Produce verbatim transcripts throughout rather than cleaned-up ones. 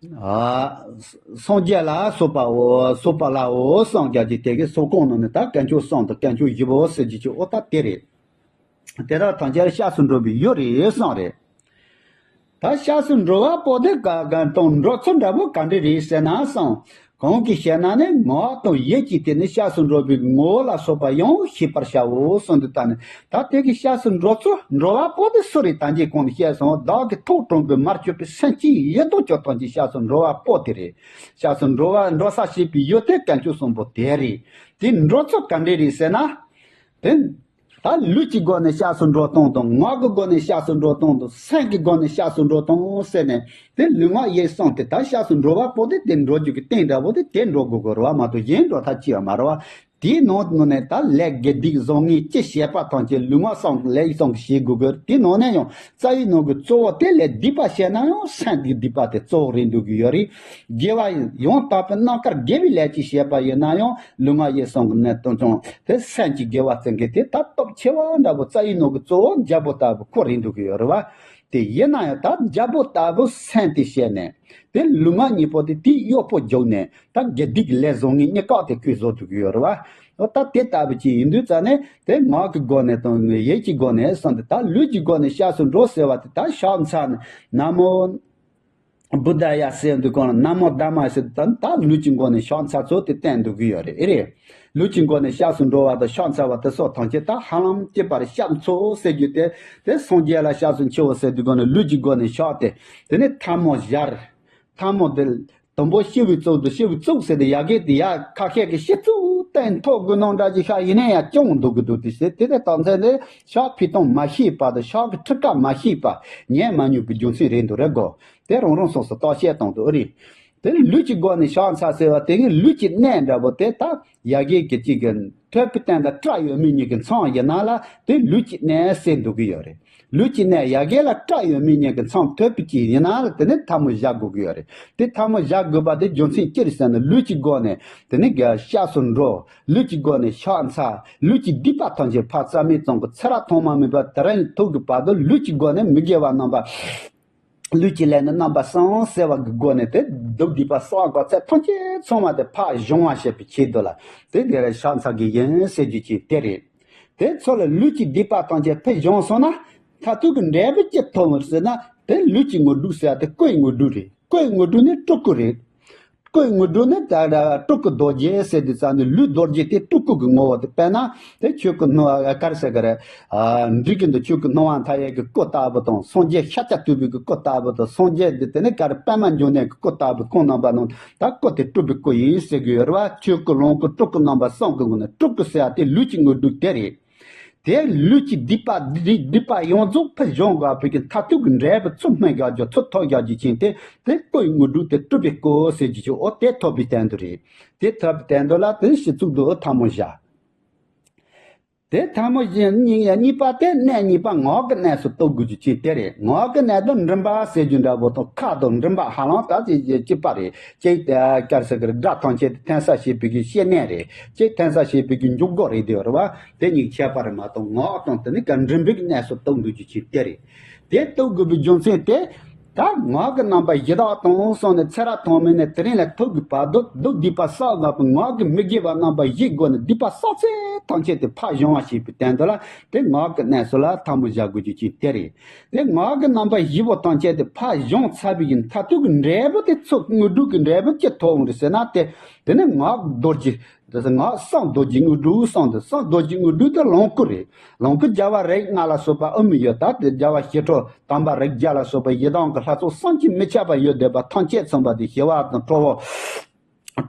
ཨ། སངས་རྒྱས་ལ་སོགས་པའོ། སོགས་པ་ལའོ་གསུམ་རྒྱག་གི་དེ་གི་སོགས་གང་ནང་ནས་ད་དཀོན་མཆོག་གསུམ་དང་དཀོན་མཆོག་བཞི་པོ་ཟེར་གྱི་ཆོ་ཨོ་ད་དེ་རེད། དེ་དག་ཐམས་ཅད་སྐྱབས་སུ་འགྲོ་བའི་ཡུལ་རེད་གསུངས་རེད། ད་སྐྱབས་སུ་འགྲོ་བ་པོ་དེ་ག་ག་དང་འགྲོ་ཚུལ་འདྲ་པོ་ག་འདྲ་རེད་ཟེར་ན་གསུངས། གང་གི་ཞེ་ན་ནི་ངག་དང་ཡིད་ཀྱིས་དེ་ནི་སྐྱབས་སུ་འགྲོ་བའི་ངོ་བོ་ལ་སོགས་པ་ཡང་ཤེས་པར་བྱའོ་གསུངས་འདུག་ད་ནི་ད་དེ་གི་སྐྱབས་སུ་འགྲོ་ཚུལ་འགྲོ་བ་པོ་དེ་སུ་རེད། ད་གིན་གོང་ནས་བཤད་སོང་། བདག་གིས་ཐོག་དྲངས་པའི་མར་གྱུར་པའི་སེམས་ཅན་ཡོད་དོ་ཅོག་ཐམས་ཅད་སྐྱབས་སུ་འགྲོ་བ་པོ་དེ་རེད། སྐྱབས་སུ་འགྲོ་བ་འགྲོ་ས་བྱེད་པའི་ཡུལ་དེ་དཀོན་མཆོག་གསུམ་པོ་དེ་རེད། དེ་འགྲོ་ཚུལ་ག་འདྲ་རེད་ཟེར་ན། དེ། ད་ལུས་ཀྱི་སྒོ་ནས་སྐྱབས་སུ་འགྲོ་སྟངས་དང་། ངག་གི་སྒོ་ནས་སྐྱབས་སུ་འགྲོ་སྟངས་དང་། སེམས་ཀྱི་སྒོ་ནས་སྐྱབས་སུ་འགྲོ་སྟངས་ཟེར་ནས། དེ་ལུས་ངག་ཡིད་གསུམ་དེ་ད་སྐྱབས་སུ་འགྲོ་བ་པོ་དེ་དེ་འགྲོ་རྒྱུ་གི་རྟེན་འདྲ་པོ་དེ་དེ་འགྲོ་དགོས་དགོས་རེད་བ་མ་གཏོགས་གཞན་འགྲོ་ཐབས་ཅི་ཡང་མ་རེད་བ། དེའི་ནང་ནས་ད་ལས་དགེ་སྡིག་བཟང་ངན་ཅི་བྱས་པ་ཐམས་ཅད་ལུས་ངག་གསུམ་ལས་ཡིད་གསུམ་གྱིས་བྱེད་དགོས་དགོས། དེའི་ནང་ནས་ཡང་རྩ་བའི་ནང་གི་གཙོ་བོ་དེ་ལས་སྡིག་པ་བྱས་ན་ཡང་སེམས་ཀྱི་སྡིག་པ་དེ་གཙོ་བོ་རེད་འདུག་གི་ཡོད་རེད། དགེ་བ་ཡང་དག་པའི་རྣམ་དཀར་དགེ་བའི་ལས་ཅིག་བྱས་པ་ཡིན་ན་ཡང་ལུས་ངག་ཡིད་གསུམ་གྱི་གནས་སྟངས་ཀྱང་དེ་སེམས་ཀྱི་དགེ་བ་བཙན་གྱི་དེ་ད་སྟོབས་ཆེ་བ་འདྲ་པོ། རྩ་བའི་ནང་གི་གཙོ་བོ་འཇའ་པོ་ལྟ་བུ་ཁོ་རེད་འདུག་གི་ཡོད་རེད་བ། དེ་ཡིན་ན་ཡང་ད་འཇའ་པོ་ལྟ་བུ་སེམས་དེ་བྱས་ནས་དེ་ལུས་ངག་གཉིས་པོ་དེ་དེའི་གཡོག་པོ་བརྒྱུགས་ནས་ད་དགེ་སྡིག་གི་ལས་བཟང་ངན་གཉིས་ཀ་དེ་ཁོས་བཟོ་ཐུབ་ཀྱི་ཡོད་རེད་བ། འོ་ད་དེ་ལྟ་བུ་ཅིག་ཡིན་དུས་ཙང་ནས་དེ་ངག་གི་སྒོ་ནས་དང་ཡིད་ཀྱི་སྒོ་ནས་གསུངས་ཏེ། ད་ལུས་ཀྱི་སྒོ་ནས་སྐྱབས་སུ་འགྲོ་ཟེར་བ་དེ་ད་ཕྱག་འཚལ་ནས་ན་མོ་བུདྡྷ་ཡ་ཟེར་འདུག་གོ། ན་མོ་དྷརྨ་ཡ་ཟེར་དུས་ད་ལུས་ཀྱི་སྒོ་ནས་ཕྱག་འཚལ་ཚུལ་དེ་བསྟན་འདུག་གི་ཡོད་རེད། ཨེ་རེད། ལུས་ཀྱི་སྒོ་ནས་སྐྱབས་སུ་འགྲོ་བ་དང་ཕྱག་འཚལ་བ་དེ་སོགས་ཐམས་ཅད་ད་ཧ་ལམ་གཅིག་པ་རེད། སྐྱབས་འཚོལ་ཟེར་རྒྱུ་དེ་དེ་སངས་རྒྱས་ལ་སྐྱབས་སུ་མཆིའོ་ཟེར་དུས་སྒོ་ནས་ལུས་ཀྱི་སྒོ་ནས་ཕྱག་དེ། དེ་ནས་ཐལ་མོ་སྦྱར། ཐལ་མོ་དེ་དང་པོ་ཤི་བའི་གཙུག་ཏུ། ཤི་བའི་གཙུག་ཟེར་དེ་ཡ་གི་དེ་ཡ་ཁ་ཤས་ཀྱིས་ཤི་གཙུག་སྟེང་ཐོག་གི་ནང་འདྲ་ཅིག་ཤ་ཡིན་ན་ཡང་སྐྱོང་འདུག་གི་འདུག་དེ་ཟེར་དེ་དེ་རྟགས་མཚན་དེ་ཕྱག་ཕུད་སྟངས་མ་ཤེས་པ་དང་ཕྱག་གི་ཁྲིད་ཀ་མ་ཤེས་པ་ཉན་མ་མྱོང་པའི་རྒྱུ་མཚན་རེད་འདུག་རེད་གོ། དེ་རང་རང་སོ་སོ་བརྟག་དཔྱད་གཏོང་དུ་ཨེ་རེད། དེ་ལུས་ཀྱི་སྒོ་ནས་ཕྱག་འཚལ་ཟེར་བ་དེ་གི་ལུས་ཀྱི་གནས་འདྲ་པོ་དེ་ད་ཡ་གི་གི་གཅིག་གི་ཐོད་པའི་སྟེང་དང་སྐྲ་ཡོད་མེད་གཉིས་ཀྱི་མཚམས་ཡིན་ན་ལ་དེ་ལུས་ཀྱི་གནས་ཟེར་འདུག་གི་ཡོད་རེད། ལུས་ཀྱི་གནས་ཡ་གི་ལ་སྐྲ་ཡོད་མེད་གཉིས་ཀྱི་མཚམས་ཐོད་པའི་དཀྱིལ་ཡིན་ན་ལ་དེ་ནི་ཐལ་མོ་སྦྱར་དགོས་ཀྱི་ཡོད་རེད། དེ་ཐལ་མོ་སྦྱར་དགོས་པ་དེ་རྒྱུ་མཚན་ཅི་རེད་ཟེར་ན། ལུས་ཀྱི་སྒོ་ནས་དེ་ནི་ག་སྐྱབས་སུ་འགྲོ། ལུས་ཀྱི་སྒོ་ནས་ཕྱག་འཚལ། ལུས་ཀྱི་སྡིག་པ་ཐམས་ཅད་ཕར་བསམ་མེད་གཏོང་དགོས། ཚེ་རབས་ཐོག་མ་མེད་པ་དེ་རིང་ཐུག་གི་བར་དུ་ལུས་ཀྱི་སྒོ་ནས་མི་དགེ་བ་རྣམ་པ། ལུས་ཀྱི་ལས་ནི་རྣམ་པ་གསུམ་ཟེར་བ་གི་སྒོ་ནས་དེ་སྡིག་སྡིག་པ་བསགས་པ་ཚེ་ཐམས་ཅད་ཚང་མ་དེ་ཕར་སྦྱང་བ་བྱེད་པའི་ཆེད་དུ་ལ་དེ་དེ་རེད་ཕྱག་འཚལ་གི་ཡིན་ཟེར་རྒྱུ་ཅིག་དེ་རེད། དེ་ཚོ་ལ་ལུས་ཀྱི་སྡིག་པ་ཐམས་ཅད་ཕར་སྦྱངས་སོང་ན་མཐར་ཐུག་གི་འབྲས་བུ་ཅི་ཐོབ་ཟེར་ན། དེ་ལུས་ཀྱི་དངོས་གྲུབ་ཟེར་བ་དེ་སྐུའི་དངོས་གྲུབ་རེད། སྐུའི་དངོས་གྲུབ་ནི་སྤྲུལ་སྐུ་རེད། སྐུའི་དངོས་གྲུབ་ནི་ད་ལྟ་སྤྲུལ་སྐུ་རྡོ་རྗེ་ཟེར་དུས་ཙང་ནི་ལུས་རྡོ་རྗེ་དེ་སྤྲུལ་སྐུ་གི་ངོ་བོ་དེ། དཔེར་ན་དེ་ཆོས་སྐུ་སྣང་བ་ག་རེ་ཟེར་གི་རེད། ཨ། འབྲས་ཀྱི་འདུན་ཆོས་སྐུ་སྣང་བ་མཐའ་ཡས་ཀྱི་སྐུ་ལྟ་བུ་དང་། སངས་རྒྱས་ཤཱཀྱ་ཐུབ་པའི་གི་སྐུ་ལྟ་བུ་དང་། སངས་རྒྱས་དེ་དེ་ནི་ག་རེ་པདྨ་འབྱུང་གནས་ཀྱི་སྐུ་ལྟ་བུ་ཁོང་རྣམ་པ་རྣམས་ད་སྐུ་དེ་སྤྲུལ་པའི་སྐུ་ཡིན་ཟེར་གི་ཡོད་རེད་བ། ཆོས་སྐུ་ལོངས་སྐུ་སྤྲུལ་སྐུ་རྣམ་པ་གསུམ་གི་ངོ་ནས་སྤྲུལ་སྐུ་ཟེར་བ་དེ་ལུས་ཀྱི་དངོས་གྲུབ་དེ་རེད། དེ་ལུས་ཀྱི་སྡིག་པ་སྡིག་སྡིག་པ་ཡོངས་རྫོགས་ཕར་སྦྱང་དགོས་པའི་གི་མཐར་ཐུག་གི་འབྲས་བུ་ཚུར་སྨིན་རྒྱག་རྒྱུ་ཚུར་ཐོབ་རྒྱག་རྒྱུ་ཅན་དེ་དེ་སྐུའི་དངོས་གྲུབ་དེ་སྤྲུལ་པའི་སྐུ་ཟེར་རྒྱུ་ཅིག་འོ་དེ་ཐོབ་པའི་དོན་དུ་རེད། དེ་ཐོབ་པའི་དོན་དུ་ལ་དེ་ཕྱི་གཙུག་ཏུ་ཐལ་མོ་བཞག་དེ་ཐལ་མོ་བཞག་གཉིས་གཉིས་པ་དེ་གནས་གཉིས་པ་ངག་གི་གནས་སུ་གཏོད་དགོས་རྒྱུ་ཅན་དེ་རེད། ངག་གི་གནས་དེ་མགྲིན་པ་ཟེར་རྒྱུ་འདྲ་པོ་དང་ཁ་དང་མགྲིན་པ་ཧ་ལམ་ད་ཅི་ཅི་གཅིག་པ་རེད། གཅིག་དེ་ག་རེ་ཟེར་གི་རེད། སྒྲ་ཐམས་ཅད་དེ་འཐེན་ས་བྱེད་པའི་གི་བཤེས་གཉེན་རེད། གཅིག་འཐེན་ས་བྱེད་པའི་གི་འཇུག་སྒོ་རེད། དེ་རེད་བ། དེ་གཉིས་ཁྱད་པར་རེད་མ་གཏོགས་ངག་དང་དེ་ནི་ག་མགྲིན་པའི་གནས་སུ་གཏོད་དགོས་རྒྱུ་ཅན་དེ་རེད། དེ་གཏོད་དགོས་པའི་རྒྱུ་མཚན་དེ། ད་ངག་གི་རྣམ་པ་བཞི་དག་དང་གསུངས་ནས་ཚེ་རབས་ཐོག་མེད་ནས་དེ་རིང་ལ་ཐུག་གི་བར་དུ་སྡིག་སྡིག་པ་བསགས་དགོས་པའི་ངག་གི་མི་དགེ་བ་རྣམ་པ་བཞིའི་སྒོ་ནས་སྡིག་པ་བསགས་ཚད་ཐམས་ཅད་དེ་ཕར་སྦྱང་བ་བྱེད་པའི་དོན་དུ་ལ་དེ་ངག་གི་གནས་སུ་ལ་ཐལ་མོ་བཞག་དགོས་རྒྱུ་ཅན་དེ་རེད། དེ་ངག་གི་རྣམ་པ་བཞི་པོ་ཐམས་ཅད་དེ་ཕར་སྦྱངས་ཚར་བའི་གི་མཐར་ཐུག་གི་འབྲས་བུ་དེ་ཚུར་དངོས་གྲུབ་ཀྱི་འབྲས་བུ་ཅི་ཐོབ་འོང་རེད་ཟེར་ན། དེ་དེ་ནི་ངག་རྡོ་རྗེ། དེ་ཚོ་ངག་གསུང་རྡོ་རྗེ་དངོས་གྲུབ་གསུངས་ཏེ། གསུང་རྡོ་རྗེ་དངོས་གྲུབ་དེ་ལོངས་སྐུ་རེད། ལོངས་སྐུ་རྒྱལ་བ་རིགས་ལྔ་ལ་སོགས་པ་དབུ་མའི་ཡུལ། ད་དེ་རྒྱལ་བ་ཞི་ཁྲོ་དམ་པ་རིགས་བརྒྱ་ལ་སོགས་པ་ཡི་དམ་གྱི་ལྷ་ཚོགས་བསམ་གྱིས་མི་ཁྱབ་པ་ཡོད་བསྡད་པ་ཐམས་ཅད་མཚོན་པ་དེ་ཞི་བ་དང་ཁྲོ་བོ།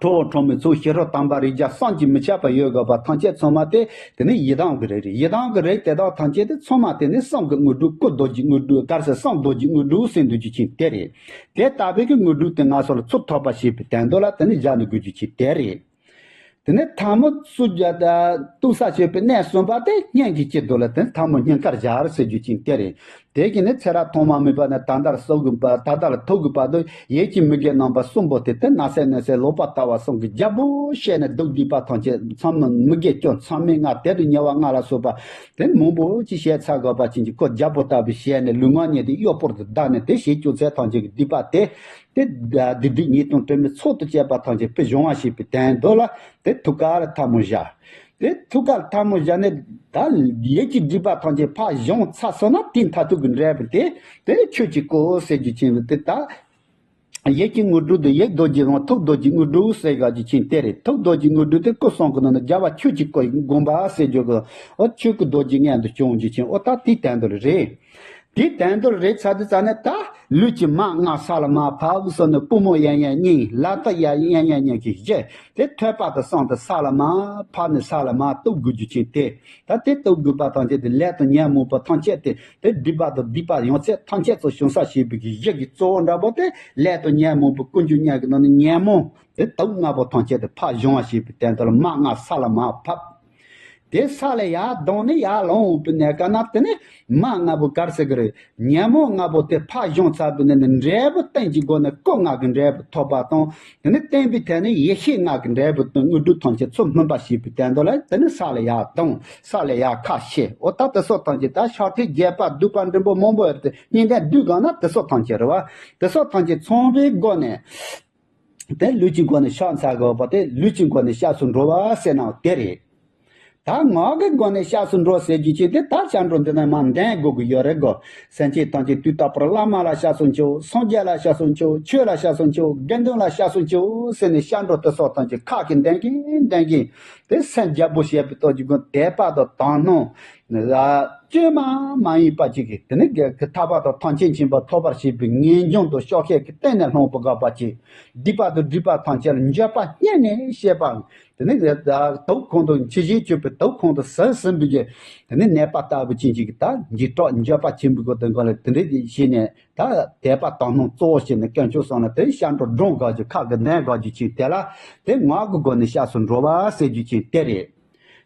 ཁྲོ་བོ་ཁྲོ་མོའི་ཚོགས་ཞི་ཁྲོ་དམ་པ་རིགས་བརྒྱ་བསམ་གྱིས་མི་ཁྱབ་པ་ཡོད་དགོས་པ་ཐམས་ཅད་མཚོན་པ་དེ་དེ་ནི་ཡི་དམ་གྱི་རིགས་རེད། ཡི་དམ་གྱི་རིགས་དེ་དག་ཐམས་ཅད་དེ་མཚོན་པ་དེ་ནི་གསུང་གི་དངོས་གྲུབ། སྐུ་རྡོ་རྗེ་དངོས་གྲུབ། ག་རེ་ཟེར། གསུང་རྡོ་རྗེ་དངོས་གྲུབ་ཟེར་འདུག་རྒྱུ་ཅན་དེ་རེད། དེ་ལྟ་བུའི་གི་དངོས་གྲུབ་དེ་ང་ཚོ་ལ་ཚུར་ཐོབ་པ་བྱེད་པའི་དོན་དུ་ལ་དེ་ནི་བཞག་ནས་དགོས་རྒྱུ་ཅན་དེ་རེད། དེ་ནས་ཐལ་མོ་སུ་བརྒྱབ་ད་གཏུག་ས་བྱེད་པའི་གནས་གསུམ་པ་དེ་སྙན་གྱི་སྐྱིད་སྡུག་ལ་དེ་ནས་ཐལ་མོ་སྙིང་གར་བཞག་ཟེར་རྒྱུ་ཅན་དེ་རེད། དེ་གི་ནི་ཚེ་རབས་ཐོག་མ་མེད་པ་ནས་ད་ལྟར་གསུང་གི་པ། ད་ལྟར་ཐུག་གི་བར་དུ་ཡིད་ཀྱི་མི་དགེ་རྣམ་པ་གསུམ་པོ་དེ་དེ་ནས་ནས་ལོག་པར་ལྟ་བ་གསུམ་གྱི་རྒྱལ་པོ་བཤད་ནས་སྡིག་སྡིག་པ་ཐམས་ཅད་མཚམས་མི་དགེ་བཅུ་མཚམས་མེད་ལྔ་དེ་དུ་ཉེ་བ་ལྔ་ལ་སོགས་པ་དེ་མང་པོ་ཅིག་བཤད་ཚར་དགོས་པ་ཅན་གྱི་ཁོ་རྒྱལ་པོ་ལྟ་བུ་བཤད་ནས་ལུས་ངག་གཉིས་དེ་གཡོག་པོར་དུ་བདག་ནས་དེ་བྱེད་བཅུག་ཚེ་ཐམས་ཅད་ཀྱི་སྡིག་པ་དེ། དེ་བདུད་སྡིག་ཉེས་ལྟུང་དྲི་མའི་ཚོགས་དང་བཅས་པ་ཐམས་ཅད་ཕར་སྦྱང་བ་ཞེས་པའི་དོན་དུ་ལ། དེ་ཐུགས་ཀ་ལ་ཐལ་མོ་བཞག་དེ་ཐུགས་ཀ་ལ་ཐལ་མོ་བཞག་ནས་ད་ཡིད་ཀྱི་སྒྲིབ་པ་ཐམས་ཅད་ཕར་སྦྱངས་ཚར་སོང་ན། དེའི་མཐར་ཐུག་གི་འབྲས་བུ་དེ་དེ་ནི་ཆོས་ཀྱི་སྐུ་ཟེར་རྒྱུ་ཅན་དེ་ད། ཡིད་ཀྱི་དངོས་གྲུབ་དེ་ཡིད་རྡོ་རྗེ་དང་ཐུགས་རྡོ་རྗེ་དངོས་གྲུབ་ཟེར་དགོས་རྒྱུ་ཅན་དེ་རེད། ཐུགས་རྡོ་རྗེ་དངོས་གྲུབ་དེ་སྐུ་གསུམ་གྱི་ནང་ནས་རྒྱལ་བ་ཆོས་ཀྱི་སྐུ་ཡི་དགོངས་པ་ཟེར་རྒྱུ་གི། འོ་ཆོས་ཀྱི་རྡོ་རྗེ་མངོན་དུ་བྱུང་རྒྱུ་ཅན། འོ་ད་དེའི་དོན་དུ་རེད། དེའི་དོན་དུ་རེད་ཚར་དུས་ཙ་ནས་ད་ལུས་ཀྱི་མར་སྔར་ས་ལ་མར་ཕབ་སོང་ནས། པུས་མོ་གཡས་གཡོན་གཉིས། ལག་པ་གཡས་གཡོན་གཉིས་ཀྱི་བཞི། དེ་ཐོད་པ་དང་གསུམ་དེ་ས་ལ་མར་ཕབ་ནས་ས་ལ་མར་གཏུབ་དགོས་རྒྱུ་ཅན་དེ། ད་དེ་གཏུབ་དགོས་པ་ཐམས་ཅད་དེ་ལས་དང་ཉོན་མོངས་པ་ཐམས་ཅད་དེ། དེ་སྒྲིབ་པ་དང་སྡིག་པ་ཡོད་ཚད་ཐམས་ཅད་ཚོ་བྱང་ས་ཞེས་པའི་གི་གཞི་གི་གཙོ་བོ་འདྲ་པོ་དེ། ལས་དང་ཉོན་མོངས་པའི་ཀུན་འབྱུང་ཉོན་གྱི་ནང་ནས་ཉོན་མོངས་དེ་དུག་ལྔ་པོ་ཐམས་ཅད་དེ་ཕར་སྦྱང་བ་ཞེས་པའི་དོན་དུ་ལ་མར་སྔར་ས་ལ་མར་ཕབ། དེ་ས་ལ་ཡར་ལྡང་ནས་ཡར་ལོངས་པའི་གནས་སྐབས་ན། དེ་ནས་མར་ལྔ་པོ་ག་རེ་ཟེར་གི་རེད། ཉོན་མོངས་ལྔ་པོ་དེ་ཕར་སྦྱངས་ཚར་བའི་ནང་ནས་འབྲས་བུ་རྟེན་གྱི་སྒོ་ནས་སྐུ་ལྔ་གི་འབྲས་བུ་ཐོབ་པ་དང་། དེ་ནས་བརྟེན་པའི་ཐད་ནས་ཡེ་ཤེས་ལྔ་གི་འབྲས་བུ་དང་དངོས་གྲུབ་ཐམས་ཅད་ཚུར་སྨིན་པ་ཞེས་པའི་དོན་དུ་ལ། དེ་ནས་ས་ལ་ཡར་ལྡང་། ས་ལ་ཡར་ཁ་ཕྱེ། འོ་ད་དེ་སོགས་ཐམས་ཅད་ད་ཕྱག་མཐིལ་བརྒྱད་པ་བསྡུས་པ་འབྲིང་པོ་མང་པོ་ཡོད་དེ། གཉིས་ལྡན་བསྡུས་གང་ན་དེ་སོགས་ཐམས་ཅད་རེད་བ། དེ་སོགས་ཐམས་ཅད་ཚང་བའི་སྒོ་ནས། དེ་ལུས་ཀྱི་སྒོ་ནས་ཕྱག་འཚལ་དགོས་པ་དེ། ལུས་ཀྱི་སྒོ་ནས་སྐྱབས་སུ་འགྲོ་བ་ཟེར་ན་དེ་རེད། ད་ངག་གི་སྒོ་ནས་སྐྱབས་སུ་འགྲོ་ཟེར་རྒྱུ་ཅན་དེ་ད་སྐྱབས་འགྲོ་འདི་ནས་མར་འདོན་དགོས་ཀྱི་ཡོད་རེད་གོ། སེམས་ཅན་ཐམས་ཅད་དུས་རྟག་པར་བླ་མ་ལ་སྐྱབས་སུ་མཆིའོ། སངས་རྒྱས་ལ་སྐྱབས་སུ་མཆིའོ། ཆོས་ལ་སྐྱབས་སུ་མཆིའོ། དགེ་འདུན་ལ་སྐྱབས་སུ་མཆིའོ་ཟེར་ནས་སྐྱབས་འགྲོ་དེ་སོགས་ཐམས་ཅད་ཁ་གིས་འདོན་གིན་འདོན་གིན། དེ་སེམས་རྒྱལ་པོ་བྱེད་པའི་སྟོབས་ཀྱི་སྒོ་དད་པ་དང་དག་སྣང་ལ་བཅོས་མ་མ་ཡིན་པ་ཅིག་གིས། དེ་ནི་ག་གི་ཐར་པ་དང་ཐམས་ཅད་མཁྱེན་པ་ཐོབ་པར་བྱེད་པའི་ངེས་འབྱུང་དང་ཤོག་ཤེས་ཀྱི་སྟེང་ནས་སློང་བ་དགག་པ་བྱེད། སྡིག་པ་དང་སྒྲིབ་པ་ཐམས་ཅད་ལ་འགྱོད་པ་སྙེད་ནས་བྱེད་པ། དེ་ནི་དུག་ཁོང་དུ་འཆི་བཞིན་གྱུར་པའི་དུག་ཁོང་དུ་ཟིན་ཟིན་པའི་གི། དེ་ནི་ནད་པ་ལྟ་བུ་ཅན་ཅིག་གིས་ད་འཇིགས་སྐྲག་འགྱོད་པ་ཆེན་པོའི་སྒོ་དེ་འགོ་ལ་དེ་འདྲ་ཞིག་བྱས་ནས། ད་དད་པ་དག་སྣང་གཙོ་བོ་བྱས་ནས་དཀོན་མཆོག་གསུམ་ལ་དེ་སྐྱབས་འགྲོ་སྒྲུབ་དགོས་རྒྱུ། ཁ་གིས་འདོན་དགོས་རྒྱུ་ཅན་དེ་ལ། དེ་ངག་གི་སྒོ་ནས་སྐྱབས་སུ་འགྲོ་བ་ཟེར་རྒྱུ་ཅན་དེ་རེད།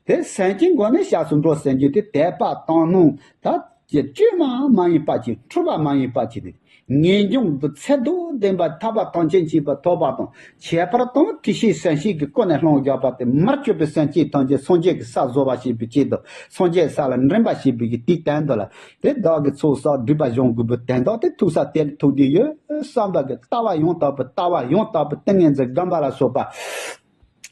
དེ་སེམས་ཀྱི་སྒོ་ནས་སྐྱབས་སུ་འགྲོ་ཟེར་རྒྱུ་དེ་དད་པ་དག་སྣང་ད་ཀྱི་བཅོས་མ་མ་ཡིན་པ་ཅིག་འཁྲུལ་པ་མ་ཡིན་པ་ཅིག་དེ། ངེས་འབྱུང་དུ་ཚད་དུ་ལྡན་པ་ཐར་པ་ཐམས་ཅད་མཁྱེན་པ་ཐོབ་པ་དང་། ཁྱད་པར་དུ་ཐུགས་རྗེ་སེམས་བསྐྱེད་ཀྱི་སྒོ་ནས་སློང་དགོས་པ་དེ། མར་གྱུར་པའི་སེམས་ཅན་ཐམས་ཅད་སངས་རྒྱས་ཀྱི་ས་བཟོ་བ་བྱེད་པའི་ཆེད་དུ། སངས་རྒྱས་ས་ལ་འདྲེན་པ་བྱེད་པའི་གི་དེའི་དོན་དུ་ལ། དེ་བདག་གི་ཚོགས་བསགས་སྒྲིབ་པ་སྦྱང་དགོས་པའི་དོན་དག་དེ། ཐུག་ས་དེ་ལ་ཐུག་བསྡད་ཡོད་བསམ་པ་གི་ལྟ་བ་ཡང་དག་པའི། ལྟ་བ་ཡང་དག་པའི་ཏིང་ངེ་འཛིན་སྒོམ་པ་ལ་སོགས་པ།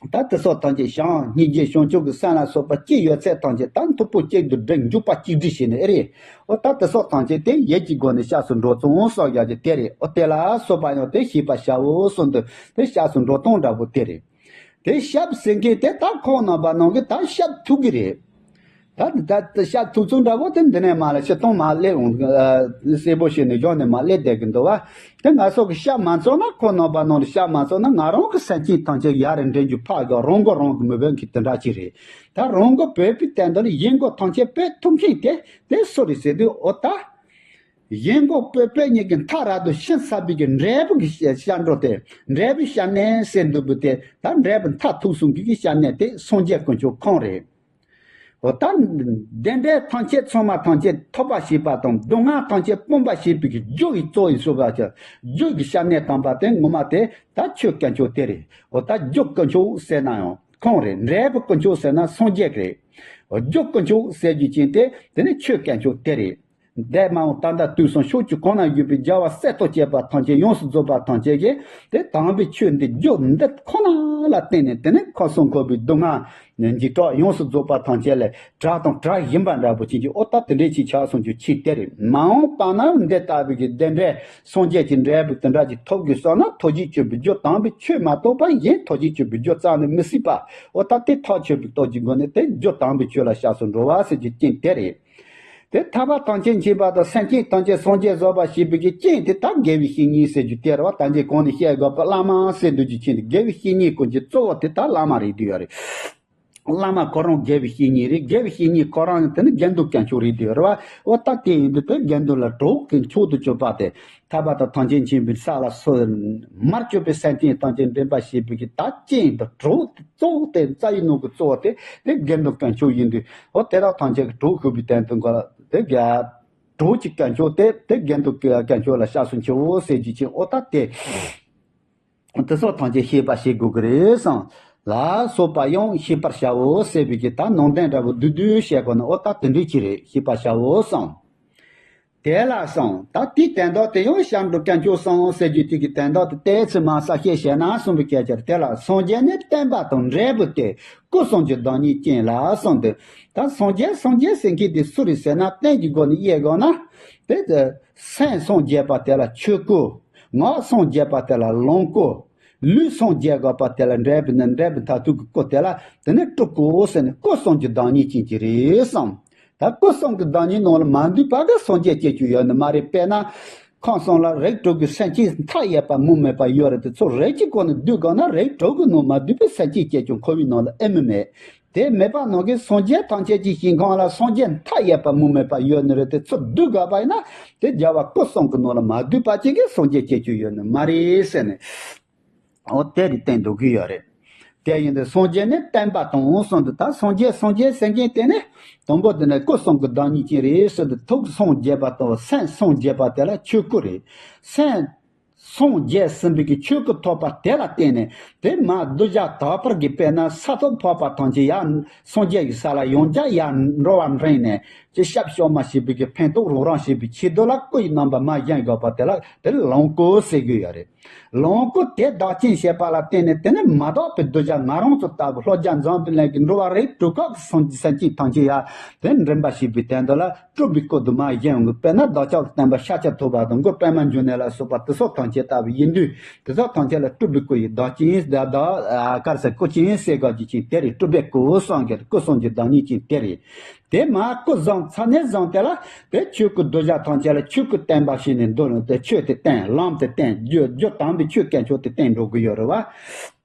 ད་དེ་སོགས་ཐམས་ཅད་བྱང་སྙིང་རྗེ་བྱང་ཆུབ་ཀྱི་སེམས་ལ་སོགས་པ་ཅི་ཡོད་ཚད་ཐམས་ཅད་ད་མཐུག་པོ་གཅིག་ཏུ་སྒྲིལ། འཇུག་པ་གཅིག་སྒྲིལ་བྱས་ནས། ཨེ་རེད། འོ་ད་དེ་སོགས་ཐམས་ཅད་དེ་ཡིད་ཀྱི་སྒོ་ནས་སྐྱབས་སུ་འགྲོ་ཚུལ་སོགས་ཡག་གི་དེ་རེད། འོ་དེ་ལ་སོགས་པ་ཡང་དེ་ཤེས་པར་བྱའོ་གསུངས་འདུག་དེ་སྐྱབས་སུ་འགྲོ་སྟངས་འདྲ་པོ་དེ་རེད། དེ་སྐྱབས་ཟེར་མཁན་དེ་ད་ཁོང་རྣམ་པ་རྣམས་ཀྱིས་ད་སྐྱབས་ཐུབ་ཀྱི་རེད། ད་ད་ད་སྐྱབས་ཐུབ་ཚུལ་འདྲ་པོ་དེ་འདི་ནས་མར་ལ་སྤྱིར་བཏང་མར་སླེབས་འོང་། ཨ་གསལ་པོ་བྱས་ནས་གཞུང་ནས་མར་སླེབས་བསྡད་ཀྱི་འདུག་བ། དེ་ང་ཚོ་གི་སྐྱབས་མ་ཚུགས་ན། ཁོང་རྣམ་པ་རྣམས་ལ་སྐྱབས་མ་ཚུགས་ན། ང་རང་གི་སེམས་ཅན་ཐམས་ཅད་ཡར་རེ་འདྲེན་རྒྱུ་ཕར་གི་རང་མགོ་རང་གིས་མི་འབོད་མཁན་དེ་འདྲ་ཅིག་རེད། ད་རང་མགོ་འབོད་པའི་དོན་དུ་ལ་ཡིད་མགོ་ཐམས་ཅད་འབོད་ཐུབ་མཁན་དེ་དེ་སུ་རེད་ཟེར་དུས། འོ་ད་ཡིད་མགོ་འབོད་པའི་གཉིས་ཀྱི་མཐའ་ར་དུ་ཕྱིན་ཚར་བའི་གི་འབྲས་བུ་གི་སྐྱབས་འགྲོ་དེ། འབྲས་བུའི་སྐྱབས་གནས་ཟེར་འདུག་པའི་དེ། ད་འབྲས་བུ་མཐར་ཐུག་སོང་གི་གི་སྐྱབས་གནས་དེ་སངས་རྒྱས་དཀོན་མཆོག་ཁོང་རེད། འོ་ད་བདེ་འབྲས་ཐམས་ཅད་ཚང་མ་ཐམས་ཅད་ཐོབ་པ་བྱེད་པ་དང་། སྡུག་བསྔལ་ཐམས་ཅད་སྤོང་བ་བྱེད་པའི་གི་རྒྱུ་ཡི་གཙོ་ཡི་སོ་པ་ཅིག་རྒྱུ་གི་སྐྱབས་གནས་དམ་པ་དེ་ངོ་མ་དེ་ད་ཆོས་དཀོན་མཆོག་དེ་རེད། འོ་ད་རྒྱུ་དཀོན་མཆོག་ཟེར་ན་ཡང་ཁོང་རེད། འབྲས་བུ་དཀོན་མཆོག་ཟེར་ན་སངས་རྒྱས་རེད། འོ་རྒྱུ་དཀོན་མཆོག་ཟེར་རྒྱུ་ཅན་དེ་དེ་ནི་ཆོས་དཀོན་མཆོག་དེ་རེད། འདས་མ་འོངས་ད་ལྟ་དུས་གསུམ་ཕྱོགས་བཅུ་གང་ན་ཡོད་པའི་རྒྱལ་བ་སྲས་མཐོང་བྱེད་པ་ཐམས་ཅད། ཡོངས་སུ་རྫོགས་པ་ཐམས་ཅད་ཀྱིས་དེ་དམ་པའི་ཆོས་འདི་རྒྱུ་འདི་ཁོ་ན་ལ་བརྟེན་ནས། དེ་ནི་ཁམས་གསུམ་འཁོར་བའི་སྡུག་བསྔལ་འཇིགས་སྐྲག་ཡོངས་སུ་རྫོགས་པ་ཐམས་ཅད་ལས་དྲག་དང་དྲག་བཞིན་པ་འདྲ་པོ་ཅན་གྱི། འོ་ད་དེ་འདྲའི་ཅིག་ཆགས་སོང་རྒྱུ་ཅིག་དེ་རེད། མ་འོངས་པ་ན་འདི་ལྟ་བུའི་གི་བདེ་འབྲས་སངས་རྒྱས་ཀྱི་འབྲས་བུ་དེ་འདྲ་ཅིག་ཐོབ་དགོས་བསམ་ན། ཐུགས་རྗེ་ཆེན་པོའི་རྒྱུ་དམ་པའི་ཆོས་མ་གཏོགས་པ་གཞན་ཐུགས་རྗེ་ཆེན་པོའི་རྒྱུ་རྩ་ནས་མི་སྲིད་པ། འོ་ད་དེ་ཐག་ཆོད་པའི་སྟོབས་ཀྱི་སྒོ་ནས་དེ་རྒྱུ་དམ་པའི་ཆོས་ལ་སྐྱབས་སུ་འགྲོ་བ་ཟེར་རྒྱུ་ཅན་དེ་རེད། དེ་ཐར་པ་ཐམས་ཅད་མཁྱེན་པ་དང་། སེམས་ཅན་ཐམས་ཅད་སངས་རྒྱས་བཟོ་བར་བྱེད་པའི་གི་རྐྱེན་དེ་ད་དགེ་བའི་བཤེས་གཉེན་ཟེར་རྒྱུ་དེ་རེད་བ། ད་ཅི་གོང་ནས་བཤད་དགོས་པ་བླ་མ་ཟེར་འདུག་རྒྱུ་ཅན་དེ། དགེ་བའི་བཤེས་གཉེན་ཀུན་གྱི་གཙོ་བོ་དེ་ད་བླ་མ་རེད་འདུག་ཡ་རེད། བླ་མ་ཁོ་རང་དགེ་བའི་བཤེས་གཉེན་རེད། དགེ་བའི་བཤེས་གཉེན་ཁོ་རང་དེ་ནི་དགེ་འདུན་དཀོན་མཆོག་རེད་འདུག་ཡ་རེད་བ། འོ་ད་དེ་ཡིན་དུས་དེ་དགེ་འདུན་ལ་གྲོགས་ཀྱི་མཆོག་ཏུ་གྱུར་པ་དེ། ཐར་པ་དང་ཐམས་ཅད་མཁྱེན་པའི་ས་ལ་སོགས་མར་གྱུར་པའི་སེམས་ཅན་ཐམས་ཅད་འདྲེན་པར་བྱེད་པའི་གི་ད་རྐྱེན་དང་གྲོགས་གཙོ་བོ་དེ། རྩ་བའི་ནང་གི་གཙོ་བོ་དེ་དེ་དགེ་འདུན་དཀོན་མཆོག་ཡིན་དུས། འོ་དེ་དག་ཐམས་ཅད་ཀྱི་གྲོགས་ཞུགས་པའི་དོན་དུ་གོ་ལ་དེ་དགེ་གྲོགས་ཀྱི་དཀོན་མཆོག་དེ་དེ་དགེ་འདུན་དཀོན་མཆོག་ལ་སྐྱབས་སུ་མཆིའོ་ཟེར་རྒྱུ་ཅན། འོ་ད་དེ་དེ་སོགས་ཐམས་ཅད་ཤེས་པ་བྱེད་དགོས་ཀྱི་རེད་བསམ། ལ་སོགས་པ་ཡང་ཤེས་པར་བྱའོ་ཟེར་བའི་གི་ད་ནང་དོན་འདྲ་པོ་བསྡུས་བསྡུས་བཤད་དགོས་ན། འོ་ད་དེ་འདྲའི་ཅིག་རེད། ཤེས་པར་བྱའོ་བསམ། དེ་ལ་གསུངས། ད་དེའི་དོན་དག་དེ་ཡང་སྐྱབས་འགྲོ་དཀོན་མཆོག་གསུམ་ཟེར་རྒྱུ་དེ་གི་དོན་དག་དེ་ཏོག་ཙམ་མར་གསལ་བཤད་བྱས་ན་གསུངས་པའི་སྐད་ཆ་རེད། དེ་ལ་སངས་རྒྱས་ནི་བསྟན་པ་དང་འབྲས་བུ་སྟེ། སྐུ་གསུམ་གྱི་བདག་ཉིད་ཅན་ལ་གསུངས་ཏེ། ད་སངས་རྒྱས་སངས་རྒྱས་ཟེར་མཁན་དེ་སུ་རེད་ཟེར་ན། བསྟན་གྱི་སྒོ་ནས་དབྱེ་དགོས་ན། དེ་སེམས་སངས་རྒྱས་པ་དེ་ལ་ཆོས་སྐུ། ངག་སངས་རྒྱས་པ་དེ་ལ་ལོངས་སྐུ། ལུས་སངས་རྒྱས་དགོས་པ་དེ་ལ་འབྲས་བུ་ནི། འབྲས་བུ་མཐར་ཐུག་གི་སྐུ་དེ་ལ་དེ་ནི་སྤྲུལ་སྐུ་ཟེར་ནས། སྐུ་གསུམ་གྱི་བདག་ཉིད་ཅན་གྱི་རེད་གསུངས། ད་སྐུ་གསུམ་གྱི་བདག་ཉིད་ནང་ལ་མ་འདུས་པ་གི་སངས་རྒྱས་སྐྱེ་རྒྱུ་ཡོད་ནི་མ་རེད། དཔེར་ན། ཁམས་གསུམ་ལ་རིགས་དྲུག་གི་སེམས་ཅན་མཐའ་ཡས་པ་མུ་མེད་པ་ཡོད་རེད་དེ། ཚུར་རིགས་ཀྱི་སྒོ་ནས་བསྡུས་དགོས་ན། རིགས་དྲུག་གི་ནང་མ་འདུས་པའི་སེམས་ཅན་སྐྱེ་རྒྱུ་ཁོ་བོའི་ནང་ལ་ཨེ་མི་མེད། དེ་མེད་པ་ནང་གི་སངས་རྒྱས་ཐམས་ཅད་ཀྱི་ཞིང་ཁམས་ལ་སངས་རྒྱས་མཐའ་ཡས་པ་མུ་མེད་པ་ཡོད་ནི་རེད་དེ། ཚུར་བསྡུས་དགོས་པ་ཡིན་ན། དེ་རྒྱལ་བ་སྐུ་གསུམ་གྱི་ནང་ལ་མ་འདུས་པ་ཅིག་གི་སངས་རྒྱས་སྐྱེ་རྒྱུ་ཡོད་ནི་མ་རེད་ཟེར་ནས། འོ་དེ་རེད་བསྟན་འདུག་གི་ཡོད་རེད། དེ་ཡིན་དུས་སངས་རྒྱས་ནི་བསྟན་པ་དང་གསུངས་འདུག་ད་སངས་རྒྱས་སངས་རྒྱས་ཟེར་མཁན་དེ་ནི་དང་པོ་དེ་ནི་སྐུ་གསུམ་གྱི་བདག་ཉིད་ཅན་རེད་ཟེར་དུས། ཐུགས་སངས་རྒྱས་པ་དང་སེམས་སངས་རྒྱས་པ་དེ་ལ་ཆོས་སྐུ་རེད། སེམས་སངས་རྒྱས་ཟིན་པའི་གི་ཆོས་སྐུ་ཐོབ་པ་དེ་ལ་བརྟེན་ནས། དེ་མ་གདུལ་བྱ་དག་པར་གྱི་དཔེར་ན་ས་ཐོབ་འཕགས་པ་ཐམས་ཅད་ཡར་སངས་རྒྱས་ཀྱི་ས་ལ་ཡང་བསྐྱར་ཡར་འགྲོ་བ་འདྲེན་ནས། ཅི་ཞབས་ཞོ་མ་ཞེས་པའི་གི་ཕན་ཐོགས་རང་རང་ཞེས་པའི་ཆེད་དུ་ལ་སྐུ་ཡི་རྣམ་པ་མ་བཞེངས་དགོས་པ་དེ་ལ་དེ་ལོངས་སྐུ་ཟེར་གྱི་ཡོད་རེད། ལོངས་སྐུ་དེ་བདག་ཅན་བྱེད་པ་ལ་བརྟེན་ནས། དེ་ནི་མ་དག་པའི་གདུལ་བྱ་ང་རང་ཚོ་ལྟ་བུ་ལྷོ་རྒྱལ་འཛམ་བུའི་གླིང་གི་འགྲོ་བ་རིགས་དྲུག་ཁག་གི་སེམས་ཅན་ཐམས་ཅད་ཡར་དེ་འདྲེན་པ་ཞེས་པའི་དོན་དུ་ལ་སྤྲུལ་པའི་སྐུ་དུ་མ་བཞེངས་འོང་གི། དཔེར་ན་བདག་ཅག་གི་བསྟན་པ་ཤཱཀྱ་ཐུབ་པ་དང་གུ་པདྨ་འབྱུང་གནས་ལ་སོགས་པ་དེ་ཚོ་ཐམས་ཅད་ལྟ་བུ་ཡིན་དུས། དེ་ཚོ་ཐམས་ཅད་ལ་སྤྲུལ་པའི་སྐུ་ཡི་བདག་ཅན་བདག་བདག་ག་རེ་ཟེར། སྐུ་ཅན་ཟེར་དགོས་རྒྱུ་ཅན་དེ་རེད། སྤྲུལ་པའི་སྐུ་གསུམ་གྱི་སྐུ་གསུམ་གྱི་བདག་ཉིད་ཅན་དེ་རེད། དེ་མ་སྐུ་བཟང་ཚ་ནས་བཟང་དེ་ལ་དེ་ཆོས་སྐུ་གདུལ་བྱ་ཐམས་ཅད་ལ་ཆོས་སྐུ་བསྟན་པ་བྱས་ནས་འདུལ་ནས། དེ་ཆོས་དེ་བསྟན། ལམ་དེ་བསྟན། རྒྱུ་རྒྱུ་དམ་པའི་ཆོས་དཀོན་མཆོག་དེ་བསྟན་འགྲོ་གི་ཡོད་རེད་བ།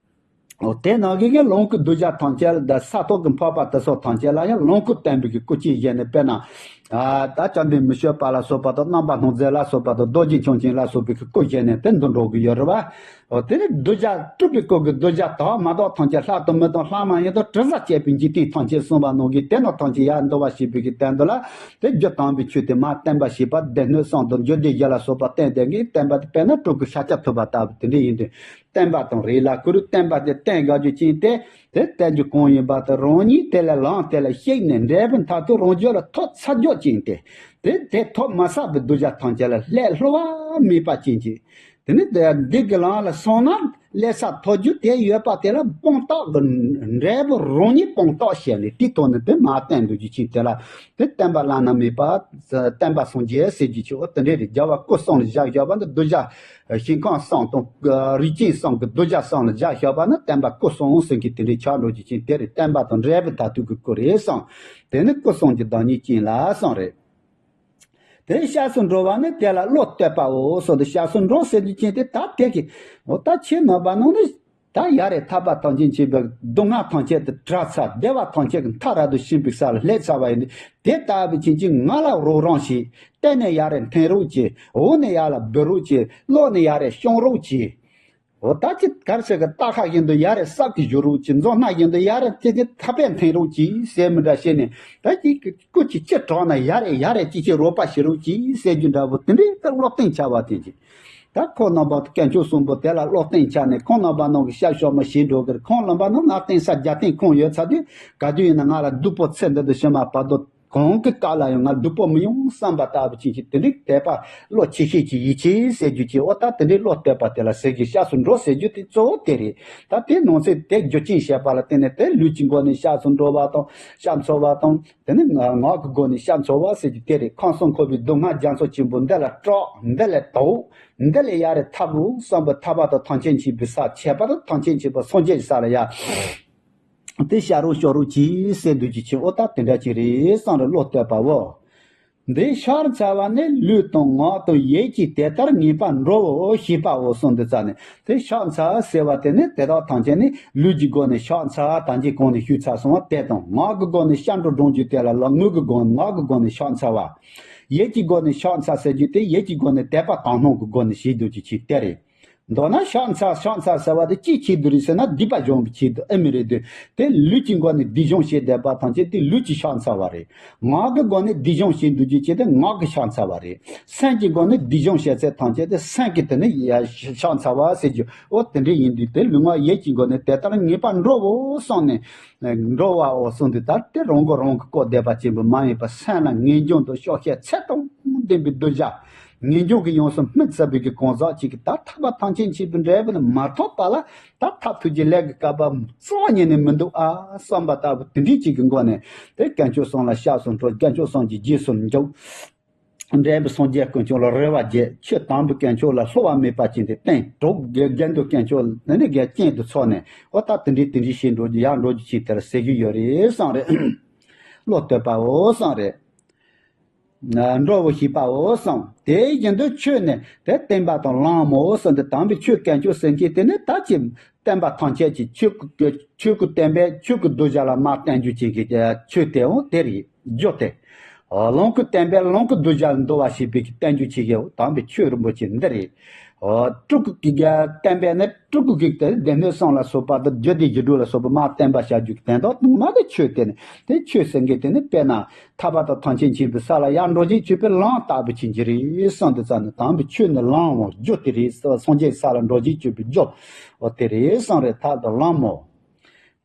འོ་དེ་ནང་གི་གི་ལོངས་སྐུ་གདུལ་བྱ་ཐམས་ཅད་ལ། ད་ས་ཐོབ་ཀྱི་འཕགས་པ་དེ་ཚོ་ཐམས་ཅད་ལ་ཡང་ལོངས་སྐུ་བསྟན་པའི་གི་སྐུ་ཅན་བཞེངས་ནས། དཔེར་ན། ཨ་ད་བཅོམ་ལྡན་མི་བསྐྱོད་པ་ལ་སོགས་པ་དང་། རྣམ་པར་སྣང་མཛད་ལ་སོགས་པ་དང་། རྡོ་རྗེ་འཆང་ཆེན་ལ་སོགས་པའི་གི་སྐུ་བཞེངས་ནས་དེ་འདུལ་འགྲོ་གི་ཡོད་རེད་བ། འོ་དེ་ནི་གདུལ་བྱ་སྤྲུལ་པའི་སྐུ་གི་གདུལ་བྱ་དག་མ་དག་ཐམས་ཅད། ལྷ་དང་མི་དང་ལྷ་མ་ཡིན་དང་། དྲི་ཟ་བཅས་པའི་འཇིག་རྟེན་ཐམས་ཅད་གསུངས་པ་ནང་གི་དེ་ནང་ཐམས་ཅད་ཡར་འདུལ་བ་ཞེས་པའི་གི་དོན་དུ་ལ། དེ་རྒྱུ་དམ་པའི་ཆོས་དེ་མར་བསྟན་པ་ཞེས་པ་སྡེ་སྣོད་གསུམ་དང་རྒྱུད་སྡེ་བཞི་ལ་སོགས་པ་བསྟན་ཏེ་གི་བསྟན་པ་དེ། དཔེར་ན་སྤྲུལ་སྐུ་ཤཱཀྱ་ཐུབ་པ་ལྟ་བུ་དེ་འདྲ་ཡིན་དུས། བསྟན་པ་དང་རིགས་ལ་གུ་རུ་བསྟན་པ་དེ་བསྟན་དགོས་རྒྱུ་ཅན་དེ། དེ་བསྟན་རྒྱུ་གང་ཡིན་པ་དེ་རང་ཉིད་དེ་ལ་ལམ་དེ་ལ་གཤེགས་ནས་འབྲས་བུ་མཐར་ཐུག་རང་རྒྱུད་ལ་ཐོབ་ཚར་རྒྱུ་ཅན་དེ། དེ་དེ་ཐོབ་མ་ཚར་བའི་གདུལ་བྱ་ཐམས་ཅད་ལ་ལྷད་ལྷོ་བ་མེད་པ་ཅན་གྱི། དེ་ནི་དེ་འདི་གི་ལམ་ལ་སོང་ན་ལྷད་ས་ཐོབ་རྒྱུ་དེ་ཡོད་པ་དེ་ལ་སྤངས་རྟོགས་ཀྱི་འབྲས་བུ་རང་ཉིད་སྤངས་རྟོགས་བྱས་ནས། དེའི་ཐོག་ནས་དེ་མར་བསྟན་འདུག་རྒྱུ་ཅན་དེ་ལ་དེ་བསྟན་པ་བླ་ན་མེད་པ། བསྟན་པ་སངས་རྒྱས་ཟེར་རྒྱུ་ཅིག་འོ་དེ་འདྲ་རེད། རྒྱལ་བ་སྐུ་གསུམ་ལ་བཞག་བཞག་པ་འདི་གདུལ་བྱ་ཞིང་ཁམས་གསུམ་དང་རིགས་ཅན་གསུམ་གྱི་གདུལ་བྱ་གསུམ་ལ་བཞག་བཞག་པ་ནི་བསྟན་པ་སྐུ་གསུམ་ཟེར་མཁན་དེ་འདྲའི་ཆགས་འགྲོ་རྒྱུ་ཅན་དེ་རེད། བསྟན་པ་དང་འབྲས་བུ་མཐར་ཐུག་གི་སྐུ་རེད་གསུངས། དེ་ནི་སྐུ་གསུམ་གྱི་བདག་ཉིད་ཅན་ལ་གསུངས་རེད། དེ་སྐྱབས་སུ་འགྲོ་བ་ནི་དེ་ལ་བློ་གཏད་པའོ་གསུངས་ཏེ། སྐྱབས་སུ་འགྲོ་ཟེར་རྒྱུ་ཅན་དེ་ད་དེ་གི། འོ་ད་ཁྱེད་རྣམ་པ་རྣམས་ནི་ད་ཡ་རེ་ཐར་པ་ཐམས་ཅད་མཁྱེན་པའི་སྡུག་བསྔལ་ཐམས་ཅད་དེ་བྲལ་ཚར། བདེ་བ་ཐམས་ཅད་ཀྱི་མཐའ་རབ་ཏུ་ཕྱིན་པའི་ས་ལ་སླེབས་ཚར་བ་ཡིན་ཏེ། དེ་ལྟ་བུ་ཅན་གྱིས་ང་ལ་རོགས་རམ་བྱེད། སྟེང་ནས་ཡ་རེ་འཐེན་རོགས་བྱེད། འོག་ནས་ཡ་རེ་འབུད་རོགས་བྱེད། ལོག་ནས་ཡ་རེ་བཤང་རོགས་བྱེད། འོ་ད་ཅི་གར་ཟེར་གི། སྟག་ཁ་བཞིན་དུ་ཡ་རེ་སྲབ་ཀྱིས་གཞུ་རོགས་གྱིས། མཛོ་སྣ་བཞིན་དུ་ཡ་རེ་ཅི་ཅི་ཐག་པས་འཐེན་རོགས་གྱིས་ཟེར་མི་འདྲ་བྱས་ནས། ད་ཅི་སྐུ་ཅི་ཅི་དྲག་ན་ཡ་རེ་ཡ་རེ་ཅི་ཅི་རོགས་པ་བྱེད་རོགས་གྱིས་ཟེར་རྒྱུ་འདྲ་པོ་དེ་འདྲའི་ད་བློ་གཏིང་ཆགས་པ་དེ་ཅི། ད་ཁོང་རྣམ་པ་དཀོན་མཆོག་གསུམ་པོ་དེ་ལ་བློ་གཏིང་ཆགས་ནས། ཁོང་རྣམ་པ་རྣམས་ཀྱི་ཤ་ཤོག་མ་ཞིག་འགྲོ་གི་རེད། ཁོང་རྣམ་པ་རྣམས་ང་གཏིང་ས་རྒྱ་གཏིང་ཁོང་ཡོད་ཚར་དུས། ག་དུས་ཡིན་ན་ང་ལ་སྡུག་པོ་ཚེ་འདི་དང་ཕྱི་མ་བར་དོ། གང་གི་སྐབས་ལ་ཡང་ང་སྡུག་པོ་མི་ཡོང་བསམ་པ་ལྟ་བུ་ཅན་གྱི་དེ་འདྲའི་དད་པ་བློ་ཆེ་ཤོས་ཀྱི་ཡིད་ཆེས་ཟེར་རྒྱུ་ཅིག་འོ་ད་དེ་འདྲའི་བློ་གཏད་པ་དེ་ལ་ཟེར་གི། སྐྱབས་སུ་འགྲོ་ཟེར་རྒྱུ་དེ་གཙོ་བོ་དེ་རེད། ད་དེ་ནང་ཚན་དེ་རྒྱུ་རྐྱེན་བྱས་པ་ལ་བརྟེན་ནས་དེ་ལུས་ཀྱི་སྒོ་ནས་སྐྱབས་སུ་འགྲོ་བ་དང་སྐྱབས་འཚོལ་བ་དང་། དེ་ནི་ངག་གི་སྒོ་ནས་སྐྱབས་འཚོལ་བ་ཟེར་རྒྱུ་དེ་རེད། ཁམས་གསུམ་འཁོར་བའི་སྡུག་བསྔལ་རྒྱ་མཚོ་ཆེན་པོ་འདི་ལ་སྐྲག་འདི་ལས་ཐར། འདི་ལས་ཡ་རེ་ཐར་བོ་བསམ་པའི་ཐར་པ་དང་ཐམས་ཅད་མཁྱེན་པའི་ས། ཁྱད་པར་དུ་ཐམས་ཅད་མཁྱེན་པ་སངས་རྒྱས་ཀྱི་ས་ལ་ཡ། དེ་ཤར་རོགས་ཤོར་རོགས་གྱིས་ཟེར་འདུག་རྒྱུ་ཅིག་འོ་ད་དེ་འདྲ་ཅིག་རེད་བསམ་རེ་བློ་གཏད་པའོ། འདི་ཕྱག་འཚལ་བ་ནི་ལུས་དང་ངག་དང་ཡིད་ཀྱིས་དེ་ལྟར་ངེས་པར་འགྲོའོ་ཞེས་པའོ་གསུངས་འདུག་ཙ་ནས། དེ་ཕྱག་འཚལ་ཟེར་བ་དེ་ནི་དེ་དག་ཐམས་ཅད་ནི་ལུས་ཀྱི་སྒོ་ནས་ཕྱག་འཚལ་དང་གཅིག་གོང་ནས་ཞུས་ཚར་སོང་བ་དེ་དང་། ངག་གི་སྒོ་ནས་སྐྱབས་འགྲོ་སྒྲུབ་རྒྱུ་དེ་ལ་ལ་ངག་གི་སྒོ་ངག་གི་སྒོ་ནས་ཕྱག་འཚལ་བ། ཡིད་ཀྱི་སྒོ་ནས་ཕྱག་འཚལ་ཟེར་རྒྱུ་དེ་ཡིད་ཀྱི་སྒོ་ནས་དད་པ་དག་སྣང་གི་སྒོ་ནས་བྱེད་འདུག་རྒྱུ་ཅིག་དེ་རེད། མདོར་ན་ཕྱག་འཚལ་ཕྱག་འཚལ་ཟེར་བ་དེ་ཅིའི་ཆེད་དུ་རེད་ཟེར་ན། སྡིག་པ་སྦྱོང་བའི་ཆེད་དུ་ཨེ་མི་རེད་དེ། དེ་ལུས་ཀྱི་སྒོ་ནས་སྡིག་སྦྱོང་བྱེད་བསྡད་པ་ཐམས་ཅད་དེ་ལུས་ཀྱི་ཕྱག་འཚལ་བ་རེད། ངག་གི་སྒོ་ནས་སྡིག་སྦྱོང་བྱེད་འདུག་རྒྱུ་ཅིག་དེ་ངག་གི་ཕྱག་འཚལ་བ་རེད། སེམས་ཀྱི་སྒོ་ནས་སྡིག་སྦྱོང་བྱེད་ཚད་ཐམས་ཅད་དེ་སེམས་ཀྱི་དེ་ནི་ཕྱག་འཚལ་བ་ཟེར་རྒྱུ་འོ་དེ་འདྲ་ཡིན་དུས། དེ་ལུས་ངག་ཡིད་ཀྱི་སྒོ་ནས་དེ་ལྟར་ངེས་པར་འགྲོའོ་གསུངས་ནས། འགྲོ་བའོ་གསུངས་དུས། ད་དེ་རང་མགོ་རང་གིས་བསྐོར་བསྡད་པ་ཅན་པོ་མ་ཡིན་པར་སེམས་ལ་ངེས་འབྱུང་དང་ཤོག་ཤེས་ཚད་དང་ བསྟན་པའི་གདུལ་བྱ། ངེས་འབྱུང་གི་ཡོངས་སུ་སྨིན་ཚར་བའི་གི་གང་ཟག་ཅིག་གིས་ད་ཐར་པ་ཐམས་ཅད་མཁྱེན་པའི་འབྲས་བུ་ནི་མ་ཐོབ་པ་ལ་ད་ཐབས་ཐུགས་ཀྱི་ལས་ཀྱི་བསྐལ་པ་རྩ་བ་ཉིད་ནས་མི་འདུག་ཨ་བསམ་པ་ལྟ་བུ་དེ་འདྲའི་ཅིག་གི་སྒོ་ནས་དེ་དཀོན་མཆོག་གསུམ་ལ་སྐྱབས་སུ་འགྲོ། དཀོན་མཆོག་གསུམ་གྱི་རྗེས་སུ་འཇུག་འབྲས་བུ་སངས་རྒྱས་དཀོན་མཆོག་ལ་རོལ་བ་བྱེད། ཆོས་དམ་པའི་དཀོན་མཆོག་ལ་སླུ་བ་མེད་པ་ཅན་དེ་བསྟེན། གྲོགས་དགེ་དགེ་འདུན་དཀོན་མཆོག་ནི་ནི་དགེ་རྐྱེན་དུ་ཚོགས་ནས་འོ་ད་དེ་འདྲའི་དེ་འདྲའི་ཞིག་འགྲོ་རྒྱུ་ཡར་འགྲོ་རྒྱུ་ཅིག་དེར་ཟེར་རྒྱུ་ཡོད་རེད་བསམ་རེད། བློ་གཏོད་པའོ་བསམ་རེད། འགྲོ་བོ་ཞེས་པའོ་གསུངས། དེ་བཞིན་དུ་ཆོས་ནི་དེ་བསྟན་པ་དང་ལམ་མོ་གསུངས་ཏེ། དམ་པའི་ཆོས་དཀོན་མཆོག་ཟེར་མཁན་དེ་ནི་ད་ཅི་བསྟན་པ་ཐམས་ཅད་ཀྱི་ཆོས་ཀྱི་ཆོས་ཀྱི་བསྟན་པའི་ཆོས་ཀྱི་གདུལ་བྱ་ལ་མར་བསྟན་རྒྱུ་ཅིག་གི་ཆོས་དེའང་དེ་རེད། རྒྱུ་དེ། ལམ་གྱི་བསྟན་པའི་ལམ་གྱི་གདུལ་བྱ་འདུལ་བ་ཞེས་པའི་བསྟན་རྒྱུ་ཅིག་གི་དམ་པའི་ཆོས་རིན་པོ་ཆེ་འདི་རེད། སྤྲུལ་སྐུ་གི་བསྟན་པའི་ནི་སྤྲུལ་སྐུ་གི་དེ་སྡེ་སྣོད་གསུམ་ལ་སོགས་པ་དང་རྒྱུད་སྡེ་བཞི་དྲུག་ལ་སོགས་པ་མར་བསྟན་པ་བྱ་རྒྱུ་གི་དོན་དག་དུ་མ་དེ་ཆོས་དེ་ནི་དེ་ཆོས་ཟེར་མཁན་དེ་ནི་དཔེར་ན། ཐར་པ་དང་ཐམས་ཅད་མཁྱེན་པའི་ས་ལ་ཡར་འགྲོ་བྱེད་ཆོས་པའི་ལམ་ལྟ་བུ་ཅན་གྱི་རེད་གསུངས་དུས་ཙམ་ནས་དམ་པའི་ཆོས་ནི་ལམ་འོང་རྒྱུ་དེ་རེད་ཟེར་བ། སངས་རྒྱས་ས་ལ་འགྲོ་བྱེད་ཆོས་པའི་རྒྱུ་འོ་དེ་རེད་གསུངས་རེད། ཐབས་དང་ལམ་མོ།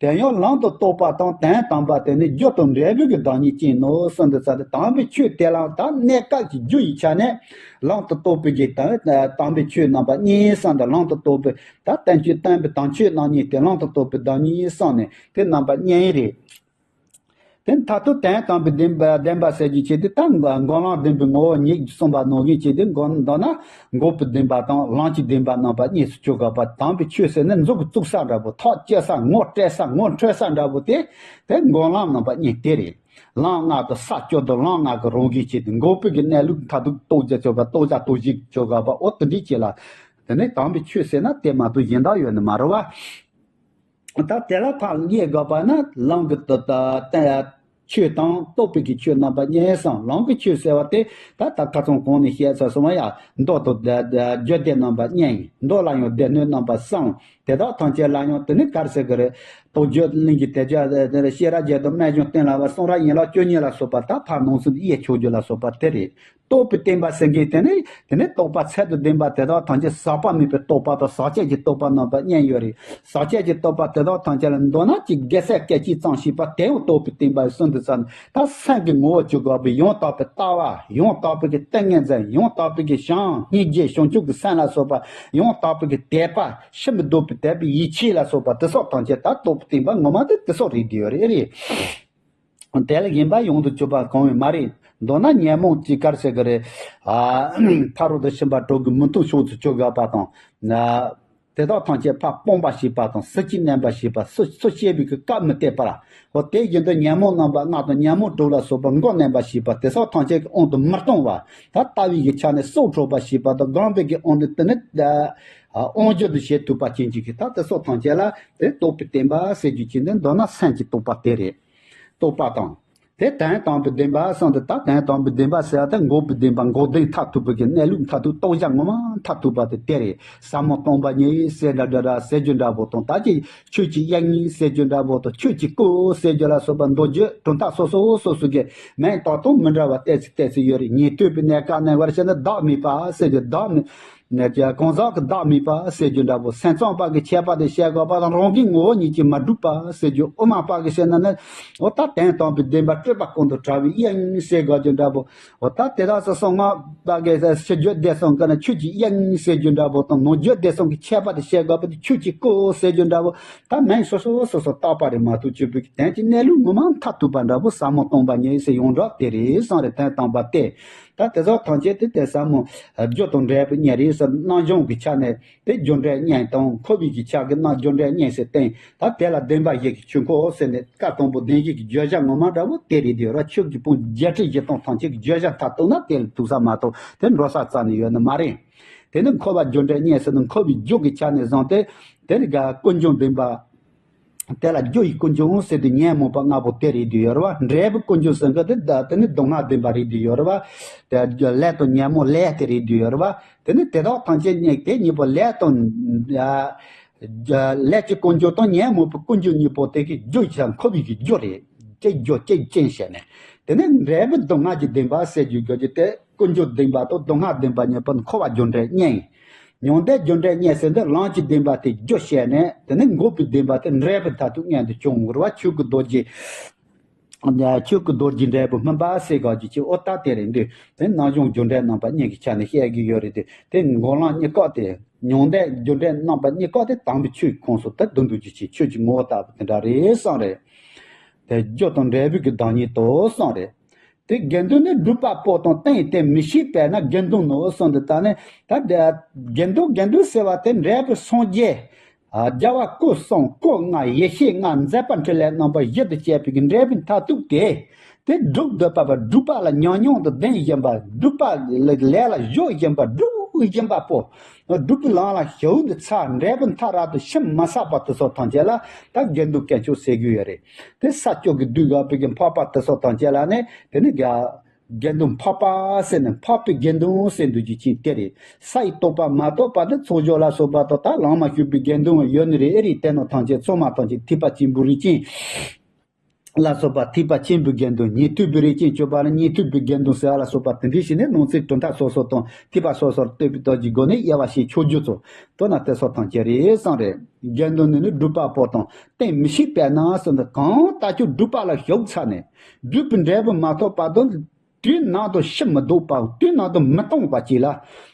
དེ་ཡང་ལམ་དུ་རྟོགས་པ་དང་དོན་དམ་པ་དེ་ནི་རྒྱུ་དང་འབྲས་བུ་གི་བདག་ཉིད་ཅན་ནོ་གསུངས་དུས་ཙམ་དེ་དམ་པའི་ཆོས་དེ་ལ་ད་གནས་སྐབས་ཀྱི་རྒྱུ་ཡི་ཆ་ནས་ལམ་དུ་རྟོགས་པའི་གི་དང་དམ་པའི་ཆོས་རྣམ་པ་གཉིས་གསུངས་ཏེ། ལམ་དུ་རྟོགས་པའི་ད་བསྟན་བཅོས་བསྟན་པའི་དམ་ཆོས་རྣམ་གཉིས་ཏེ། ལམ་དུ་རྟོགས་པའི་བདག་ཉིད་གསུངས་ནས་དེ་རྣམ་པ་གཉིས་རེད། དེ་མཐར་ཐུག་དོན་དམ་པའི་བདེན་པ་བདེན་པ་ཟེར་རྒྱུ་ཆེ་དེ་ད་འགོག་ལམ་བདེན་པའི་ངོ་བོ་ཉིད་ཀྱིས་གསུངས་པ་ནང་བཞིན་བྱས་ཏེ་འགོག་མདོར་ན་འགོག་པའི་བདེན་པ་དང་ལམ་གྱི་བདེན་པ་རྣམ་པ་གཉིས་སུ་གྱུར་དགོས་པ། དམ་པའི་ཆོས་ཟེར་ན་མཛུབ་གུ་བཙུགས་ས་འདྲ་པོ། ཐག་བཅད་ས། ངོ་སྤྲད་ས། ངོ་འཕྲོད་ས་འདྲ་པོ་དེ་དེ་འགོག་ལམ་རྣམ་པ་གཉིས་དེ་རེད། ལམ་ལྔ་དང་ས་བཅུ་དང་ལམ་ལྔ་གི་རང་བཞིན་བྱས་ཏེ་འགོག་པའི་གི་གནས་ལུགས་མཐར་ཐུག་རྟོགས་བྱ་གྱུར་པ། རྟོགས་བྱ་རྟོགས་གཞི་གྱུར་དགོས་པ། འོ་དེ་འདྲའི་ཆེ་ལ་དེ་ནས་དམ་པའི་ཆོས་ཟེར་ན་དེ་མ་གཏོགས་གཞན་དག་ཡོད་ནི་མ་རེད་བ། ད་དེ་ལ་ཕར་དབྱེ་དགོས་པ་ན་ལམ་གྱི་ད་ད་ད་ཆོས་དང་རྟོགས་པའི་གི་ཆོས་རྣམ་པ་གཉིས་སམ། ལམ་གྱི་ཆོས་ཟེར་བ་དེ་ད་ད་ཁ་སང་གོང་ནས་བཤད་ཚར་སོང་བ་ཡ། མདོ་དང་རྒྱུད་སྡེ་རྣམ་པ་གཉིས་ཡིན། མདོ་ལ་ཡང་སྡེ་སྣོད་རྣམ་པ་གསུམ། དེ་དག་ཐམས་ཅད་ལ་ཡང་དེ་ནི་ག་རེ་ཟེར་གི་རེད། རྟོགས་བརྗོད་གླིང་གི་དེ་ཅག་ཤེས་རབ་རྒྱལ་དང་རྨད་བྱུང་བསྟན་ལ་བ་གསུང་རབ་ཡན་ལག་བཅུ་གཉིས་ལ་སོགས་པ་ད་ཕར་ནང་གསེས་དབྱེ་ཆོག་རྒྱུ་ལ་སོགས་པ་དེ་རེད། རྟོགས་པའི་བསྟན་པ་ཟེར་མཁན་དེ་ནི་དེ་ནི་རྟོགས་པ་ཚད་དང་ལྡན་པ་དེ་དག་ཐམས་ཅད་ཟག་པ་མེད་པའི་རྟོགས་པ་དང་ཟག་བཅས་ཀྱི་རྟོགས་པ་རྣམ་པ་གཉིས་ཡོད་རེད། ཟག་བཅས་ཀྱི་རྟོགས་པ་དེ་དག་ཐམས་ཅད་ལ་མདོར་ན་གཅིག་རྒྱལ་སྲས་སྐད་ཅིག་ཙམ་ཞེས་པ་དེ་ཡང་རྟོགས་པའི་བསྟན་པ་གསུངས་དུས་ཙམ་ད་སེམས་ཀྱི་ངོ་བོ་བཅུ་དགོས་པའི་ཡང་དག་པའི་ལྟ་བ། ཡང་དག་པའི་གི་ཏིང་ངེ་འཛིན། ཡང་དག་པའི་གི་བྱམས་སྙིང་རྗེ་བྱང་ཆུབ་ཀྱི་སེམས་ལ་སོགས་པ། ཡང་དག་པའི་གི་དད་པ། ཕྱིར་མི་ལྡོག་པའི་དད་པའི་ཡིད་ཆེས་ལ་སོགས་པ་དེ་སོགས་ཐམས་ཅད་ད་རྟོགས་པའི་བསྟན་པ་ངོ་མ་དེ་དེ་སོགས་རེད་དེ་ཡོད་རེད་རེད། དེ་ལ་གཞན་པ་ཡོང་དུ་གྱུར་པ་གང་ཡང་མ་རེད། མདོར་ན་ཉོན་མོངས་ཀྱི་ག་རེ་ཟེར་གི་རེད། ཨ། ཕ་རོལ་ཏུ་ཕྱིན་པ་དྲུག་གི་མུན་དུ་ཕྱོགས་སུ་གྱུར་དགོས་པ་དང་། ཨ། དེ་དག་ཐམས་ཅད་ཕར་སྤངས་པ་ཞེས་པ་དང་ཟིལ་གྱིས་གནོན་པ་ཞེས་པ། སུ་སུ་བཤད་པའི་གི་བཀའ་མི་གཏད་པར། འོ་དེ་བཞིན་དུ་ཉོན་མོངས་རྣམ་པ་ལྔ་དང་ཉོན་མོངས་དྲུག་ལ་སོགས་པ་མགོ་གནོན་པ་ཞེས་པ་དེ་སོགས་ཐམས་ཅད་ཀྱི་དབང་དུ་མི་གཏོང་བར་ད་ལྟ་བའི་གི་ཆ་ནས་སྲོག་འཕྲོག་པ་ཞེས་པ་དང་སྒོམ་པའི་གི་དབང་དུ་དེ་ནི་དབང་བསྒྱུར་དུ་བྱེད་ཐུབ་པ་ཅན་གྱི་གི་ད་དེ་སོགས་ཐམས་ཅད་ལ་དེ་རྟོགས་པའི་བསྟན་པ་ཟེར་རྒྱུ་ཅན་དེ་མདོར་ན་སེམས་ཀྱི་རྟོགས་པ་དེ་རེད། རྟོགས་པ་དང་། དེ་དོན་དམ་པའི་བདེན་པ་གསུངས་ཏེ། ད་དོན་དམ་པའི་བདེན་པ་ཟེར་བ་དེ་འགོག་པའི་བདེན་པ། འགོག་བདེན་མཐར་ཐུག་པའི་གི་གནས་ལུགས་མཐར་ཐུག་རྟོགས་བྱ་ངོ་མ་མཐར་ཐུག་པ་དེ་དེ་རེད། ཟབ་མོ་སྟོང་པ་ཉིད་ཟེར་འདྲ་འདྲ་འདྲ་ཟེར་རྒྱུ་འདྲ་པོ་དང་། ད་ཅི་ཆོས་ཀྱི་དབྱིངས་ཟེར་རྒྱུ་འདྲ་པོ་དང་། ཆོས་ཀྱི་སྐུ་ཟེར་རྒྱུ་ལ་སོགས་པ་མདོ་རྒྱུད་གྲུབ་མཐའ་སོ་སོ་སོ་སོ་གི་མིང་དག་དང་མི་འདྲ་བ་ཏོག་ཙམ་ཏོག་ཙམ་ཡོད་རེད། ཉན་ཐོས་པའི་གནས་སྐབས་ནས་བར་བཤད་ན་བདག་མེད་པ་ཟེར་རྒྱུ། བདག་མེད། ནས་ཀྱང་གང་ཟག་གི་བདག་མེད་པ་ཟེར་རྒྱུ་འདྲ་པོ། སེམས་ཙམ་པ་གིས་འཆད་པ་དེ་བཤད་དགོས་པ་དང་། རང་གི་ངོ་བོ་ཉིད་ཀྱིས་མ་གྲུབ་པ་ཟེར་རྒྱུ། དབུ་མ་པ་གིས་བཤད་ན་ནི། འོ་ད་དོན་དམ་པའི་བདེན་པ་སྤྲོས་པ་ཀུན་ཏུ་བྲལ་བའི་དབྱིངས་ཟེར་དགོས་རྒྱུ་འདྲ་པོ། འོ་ད་དེ་དག་སོ་སོ་སྔགས་པ་གིས་ཕྱི་རྒྱུད་སྡེ་གསུམ་གྱི་ནི་ཆོས་ཀྱི་དབྱིངས་ཟེར་རྒྱུ་འདྲ་པོ་དང་། ནང་རྒྱུད་སྡེ་གསུམ་གྱི་འཆད་པ་དེ་བཤད་དགོས་པ་དེ་ཆོས་ཀྱི་སྐུ་ཟེར་རྒྱུ་འདྲ་པོ། ད་མིང་སོ་སོ་སོ་སོ་བཏགས་པ་རེད་མ་གཏོགས། སྤྱི་པའི་དོན་གྱི་གནས་ལུགས་ངོ་མ་མཐར་ཐུག་པ་འདྲ་པོ་ཟབ་མོ་སྟོང་པ་ཉིད་ཟེར་ཡོངས་གྲགས་དེ་རེད་གསུངས་རེད། དོན་དམ་པ་སྟེ། ད་དེ་ཚོ་ཐམས་ཅད་དེ་དེ་ཟབ་མོ་རྒྱུ་དང་འབྲས་བུ་གཉིས་རེད་ཟེར། རྣམ་གཞག་གི་ཆ་ནས་དེ་རྒྱུ་འབྲས་གཉིས་དང་། འཁོར་བའི་གི་ཆ་གི་རྣམ་རྒྱུ་འབྲས་གཉིས་ཟེར་བསྟན། ད་དེ་ལ་བདེན་པ་བཞི་གི་ཆོས་འཁོར་ཟེར་ནས། བཀའ་དང་པོ་བདེན་བཞི་གི་བརྗོད་བྱ་ངོ་མ་འདྲ་པོ་དེ་རེད་དེ་ཡོད་ར། ཆོས་ཀྱི་དཔུང་བརྒྱད་ཁྲི་བཞི་སྟོང་ཐམས་ཅད་ཀྱི་བརྗོད་བྱ་མཐར་གཏུགས་ན་དེ་ལ་ཐུག་ས་མ་གཏོགས་དེ་འགྲོ་ས་རྩ་ནས་ཡོད་ནི་མ་རེད། དེ་ནི་འཁོར་བ་རྒྱུ་འབྲས་གཉིས་ཟེར་ན་འཁོར་བའི་རྒྱུ་གི་ཆ་ནས་བཟུང་སྟེ། དེ་ནི་ག་ཀུན་འབྱུང་བདེན་པ། དེ་ལ་རྒྱུ་ཡི་ཀུན་འབྱུང་ཟེར་དུས་ཉོན་མོངས་པ་ལྔ་པོ་དེ་རེད་དུ་ཡོད་རེད་བ། འབྲས་བུ་ཀུན་འབྱུང་ཟེར་མཁན་དེ་ད་དེ་ནི་སྡུག་བསྔལ་བདེན་པ་རེད་དུ་ཡོད་རེད་བ། དེ་ལས་དང་ཉོན་མོངས་ལས་དེ་རེད་དུ་ཡོད་རེད་བ། དེ་ནི་དེ་དག་ཐམས་ཅད་གཉིས་དེ་གཉིས་པོ་ལས་དང་། ལས་ཀྱི་ཀུན་འབྱུང་དང་ཉོན་མོངས་པའི་ཀུན་འབྱུང་གཉིས་པོ་དེ་གི་རྒྱུ་ཡིན་ཙང་འཁོར་བའི་གི་རྒྱུ་རེད། ཅི་རྒྱུ་ཅི་རྐྱེན་བྱས་ནས། དེ་ནི་འབྲས་བུ་སྡུག་བསྔལ་གྱི་བདེན་པ་ཟེར་རྒྱུ་རྒྱུ་དེ། ཀུན་འབྱུང་བདེན་པ་དང་སྡུག་བསྔལ་བདེན་པ་གཉིས་པོ་ནི་འཁོར་བ་རྒྱུ་འབྲས་གཉིས་ཡིན། མྱང་འདས་རྒྱུ་འབྲས་གཉིས་ཟེར་འདི་ལམ་གྱི་བདེན་པ་དེ་རྒྱུ་བྱས་ནས། དེ་ནི་འགོག་པའི་བདེན་པ་དེ་འབྲས་བུ་མཐར་ཐུག་མངོན་དུ་བྱུང་བར་བ། ཆོས་ཀྱི་རྡོ་རྗེ་ ཆོས་ཀྱི་རྡོ་རྗེ་འབྲས་བུ་སྨིན་པ་ཟེར་ག་གི་ཆེ་ཨོ་ཏ་དེ་རེད་འདུག་དེ་རྣལ་འབྱོར་རྒྱུ་འབྲས་རྣམ་པ་གཉིས་ཀྱི་ཆ་ནས་བཤད་ཀྱི་ཡོད་རེད་དེ། དེ་འགོག་ལམ་གཉིས་ཀ་དེ་མྱང་འདས་རྒྱུ་འབྲས་རྣམ་པ་གཉིས་ཀ་དེ་དམ་པའི་ཆོས་ཀྱི་ཁོངས་སུ་ད་འདུ་འདུ་ཀྱི་ཆེ་ཆོས་ཀྱི་ངོ་བོ་ལྟ་བུ་དེ་འདྲ་རེད་བསམ་རེད། དེ་རྒྱུ་དང་འབྲས་བུ་གི་བདག་ཉིད་དོ་བསམ་རེད། དེ་དགེ་འདུན་ནི་སྒྲུབ་པ་པོ་དང་རྟེན་དེ་མི་ཤེས་པས་ན་དགེ་འདུན་ནོ་གསུངས་ཏེ། ད་ནི་ད་དེ་དགེ་འདུན་དགེ་འདུན་ཟེར་བ་དེ་འབྲས་བུ་སངས་རྒྱས། ཨ། རྒྱལ་བ་སྐུ་གསུམ་སྐུ་ལྔ་ཡེ་ཤེས་ལྔ་མཛད་པ་འཕྲིན་ལས་རྣམ་པ་བཞི་དང་བཅས་པའི་འབྲས་བུ་མཐར་ཐུག་དེ། དེ་སྒྲུབ་འདོད་པ་བ་སྒྲུབ་པ་ལ་ཉམས་མྱོང་དང་ལྡན་བཞིན་པ། སྒྲུབ་པ་ལ་ལས་ལ་གཞོལ་བཞིན་པ། སྒྲུབ་བཞིན་པ་པོ། སྒྲུབ་པའི་ལམ་ལ་ཞུགས་འདི་ཚར་འབྲས་བུ་མཐའ་རབ་ཏུ་ཕྱིན་མ་བསགས་པ་དེ་ཚོ་ཐམས་ཅད་ལ་ད་དགེ་འདུན་དཀོན་མཆོག་ཟེར་རྒྱུ་ཡོད་རེད། དེ་ས་སྐྱོ་གི་བདུད་འགག་པའི་གི་འཕགས་པ་དེ་ཚོ་ཐམས་ཅད་ལ་ནི་དེ་ནི་དགེ་འདུན་འཕགས་པ་ཟེར་ནས་འཕགས་པའི་དགེ་འདུན་ཟེར་འདུག་རྒྱུ་ཅན་དེ་རེད། ས་ཡི་རྟོགས་པ་མ་ཐོབ་པ་དེ་ཚོགས་སྦྱོར་ལ་སོགས་པ་དང་ད་ལམ་མ་ཞུགས་པའི་དགེ་འདུན་ཡོད་ནི་རེད། ཨེ་རེད། དེ་རྣམས་ཐམས་ཅད་ཚོགས་མ་ཐམས་ཅད་ཐེག་པ་ཆེན་པོའི་རིགས་ཅན་ལ་སོགས་པ་ཐེག་པ་ཆེན་པོའི་དགེ་འདུན། ཉན་ཐོས་པའི་རིགས་ཅན་སྤྱོད་པ་ལ་ཉན་ཐོས་པའི་དགེ་འདུན་ཟེར་བ་ལ་སོགས་པ་དེ་འདྲའི་ཞིག་ནི་ལུང་ཚིག་གྲུབ་མཐའ་སོ་སོ་དང་ཐེག་པ་སོ་སོར་ལྟོས་པའི་སྟོབས་ཀྱི་སྒོ་ནས་དབྱེ་བ་ཕྱེ་ཆོག་རྒྱུ་ཚོ། དོན་ན་དེ་སོགས་ཐམས་ཅད་རེད་བསམ་རེད། དགེ་འདུན་ནི་ནི་སྒྲུབ་པ་པོ་དང་རྟེན་མི་ཤེས་པས་ན་ཟེར་ན། གང་ལྟར་ཀྱང་སྒྲུབ་པ་ལ་ཞུགས་ཚར་ནས་སྒྲུབ་པའི་འབྲས་བུ་མ་ཐོབ་བར་དུ་དུས་ནམ་དུ་ཕྱིར་མི་ལྡོག་པ། དུས་ནམ་དུ་མི་གཏོང་བ་ཅིག་ལ།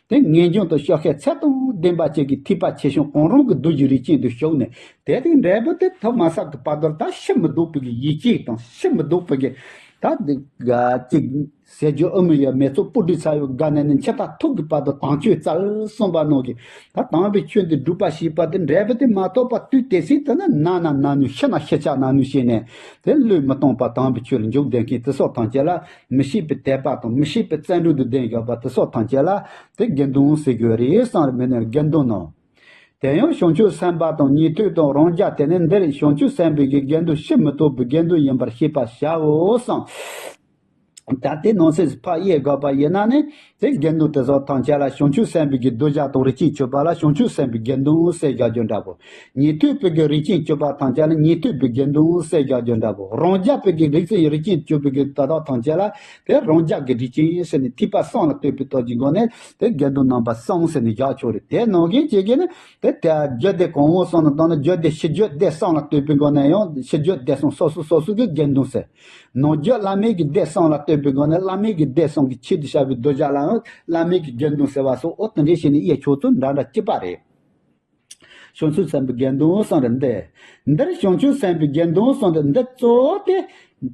དེ་ངེས་འབྱུང་དང་ཤེས་བྱ་ཚད་དང་ལྡན་པ་ཅིག་གིས་ཐེག་པ་ཆེ་ཆུང་གང་རུང་གི་རྡོ་རྗེ་རིགས་ཅན་དུ་ཞུགས་ནས། དེ་དེ་འབྲས་བུ་དེ་ཐོབ་མ་བསགས་ཀྱི་བར་དོར་ད་ཕྱིར་མི་ལྡོག་པའི་གི་ཡིད་ཆེས་དང་ཕྱིར་མི་ལྡོག་པའི་གི་ད་དེ་ག་ཅིག་ཟས་རྒྱུ་ཨུ་མི་ཡ་མེ་ཚོགས་སྤུ་གྲི་ཚ་ཡོད་དགའ་ནས་ནི་འཆི་བདག་ཐུག་གི་བར་དུ་དམ་ཆོས་བཙལ་གསུངས་པ་ནང་གི། ད་དམ་པའི་ཆོས་འདི་སྒྲུབ་པ་བྱེད་པ་དེ་འབྲས་བུ་དེ་མ་ཐོབ་པ་དུས་དེ་སྲིད་དུ་ནི་ན་ན་ན་ནུས་ཤི་ན་ཤི་ཆ་ན་ནུས་བྱས་ནས། དེ་བློས་མི་གཏོང་པ་དམ་པའི་ཆོས་ལ་འཇུག་བསྡད་མཁན་དེ་སོགས་ཐམས་ཅད་ལ་མི་ཤེས་པའི་དད་པ་དང་མི་ཤེས་པའི་བརྩོན་འགྲུས་དང་ལྡན་བཞག་པ་དེ་སོགས་ཐམས་ཅད་ལ་དེ་དགེ་འདུན་ཟེར་དགོས་རེད་བསམ་རེད། མི་ནི་དགེ་འདུན་ནོ། དེ་ཡང་བྱང་ཆུབ་སེམས་དཔའ་དང་ཉན་ཐོས་དང་རང་རྒྱལ་དེ་ནི་འདིར་བྱང་ཆུབ་སེམས་དཔའི་གི་དགེ་འདུན་ཕྱིར་མི་ལྡོག་པའི་དགེ་འདུན་ཡིན་པར་ཤེས་པར་བྱའོ་གསུངས། ད་དེ་ནང་གསེས་སུ་ཕར་དབྱེ་དགོས་པ་ཡིན་ན་ནི། དེ་དགེ་འདུན་དེ་ཚོ་ཐམས་ཅད་ལ་བྱང་ཆུབ་སེམས་དཔའི་གི་གདུལ་བྱ་དང་རིགས་ཅན་སྤྱོད་པ་ལ་བྱང་ཆུབ་སེམས་དཔའི་དགེ་འདུན་ཟེར་བཞག་རྒྱུ་འདྲ་པོ། ཉན་ཐོས་པའི་གི་རིགས་ཅན་སྤྱོད་པ་ཐམས་ཅད་ལ་ཉན་ཐོས་པའི་དགེ་འདུན་ཟེར་བཞག་རྒྱུ་འདྲ་པོ། རང་རྒྱལ་པའི་གི་རིགས་ཅན་རིགས་ཅན་སྤྱོད་པའི་གི་དེ་དག་ཐམས་ཅད་ལ་དེ་རང་རྒྱལ་གི་རིགས་ཅན་ཟེར་ནས་ཐེག་པ་གསུམ་ལ་ལྟོས་པའི་སྟོབས་ཀྱི་སྒོ་ནས་དེ་དགེ་འདུན་རྣམ་པ་གསུམ་ཟེར་ནས་བཞག་ཆོག་རེད། དེ་ནང་བཞིན་བྱེད་ཀྱི་ནི་དེ་དེ་རྒྱུད་སྡེ་གང་བོ་གསུམ་ལ་བཏང་ན། རྒྱུད་སྡེ་ཕྱི་རྒྱུད་སྡེ་གསུམ་ལ་ལྟོས་པའི་སྒོ་ནས་ཡང་ཕྱི་རྒྱུད་སྡེ་གསུམ་སོ་སོ་སོ་སོ་གི་དགེ་འདུན་ཟེར། ནང་རྒྱུད་བླ་མེད་ཀྱི་སྡེ་གསུམ་ལ་ལྟོས་པའི་སྒོ་ནས་བླ་མེད་ཀྱི་སྡེ་གསུམ་གྱི་ཆེད་དུ་བྱ་བའི་གདུལ་བྱ་ལའང་བླ་མེད་ཀྱི་དགེ་འདུན་ཟེར་བ་སོགས། འོ་དེ་འདྲའི་བྱས་ནས་དབྱེ་ཆོག་ཚུལ་འདྲ་འདྲ་གཅིག་པ་རེད། བྱང་ཆུབ་སེམས་དཔའི་དགེ་འདུན་གསུངས་རེད་འདི། འདིར་བྱང་ཆུབ་སེམས་དཔའི་དགེ་འདུན་གསུངས་ཏེ། འདི་གཙོ་བོ་དེ་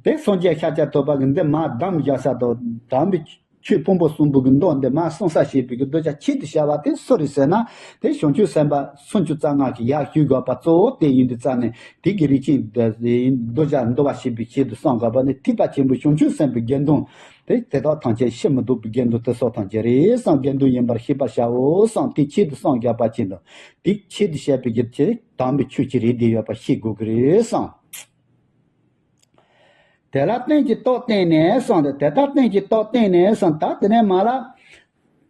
དེ་སངས་རྒྱས་ཤཱཀྱ་ཐུབ་པ་གིས་འདི་མར་གདམས་བཞག་ས་དང་། དམ་པའི་ཆོས་ཕུང་པོ་གསུམ་པོ་གི་མདོ་འདི་མར་གསུང་ས་བྱེད་པའི་གི་གདུལ་བྱ་ཆེད་དུ་བྱ་བ་དེ་སུ་རེད་ཟེར་ན། དེ་བྱང་ཆུབ་སེམས་དཔའ་སུམ་ཅུ་རྩ་ལྔ་གི་ཡར་ཞུ་དགོས་པ་གཙོ་བོ་དེ་ཡིན་དུས་ཙང་ནས། དེ་གི་རིགས་ཅན་གདུལ་བྱ་འདུལ་བ་བྱེད་པའི་ཆེད་དུ་གསུངས་དགོས་པ་ནི། ཐེག་པ་ཆེན་པོའི་བྱང་ཆུབ་སེམས་དཔའི་དགེ་འདུན་དེ་དེ་དག་ཐམས་ཅད་ཕྱིར་མི་ལྡོག་པའི་དགེ་འདུན་དེ་སོགས་ཐམས་ཅད་རེད་བསམ། དགེ་འདུན་ཡིན་པར་ཤེས་པར་བྱའོ་བསམ། དེ་ཆེད་དུ་གསུངས་བཞག་པ་ཅན་དང་། དེ་ཆེད་དུ་བཤད་པའི་རྒྱུ་དེ་དམ་པའི་ཆོས་ཅིག་རེད་བསྡད་ཡོད་པ་ཤེས་དགོས་ཀྱི་རེད་བསམ། དེ་ལ་རྟེན་གྱི་རྟོགས་བསྟན་ནས་གསུངས་ཏེ། དེ་ལྟར་རྟེན་གྱི་རྟོགས་བསྟན་ནས་གསུངས། ད་དེ་ནས་མར་ལ་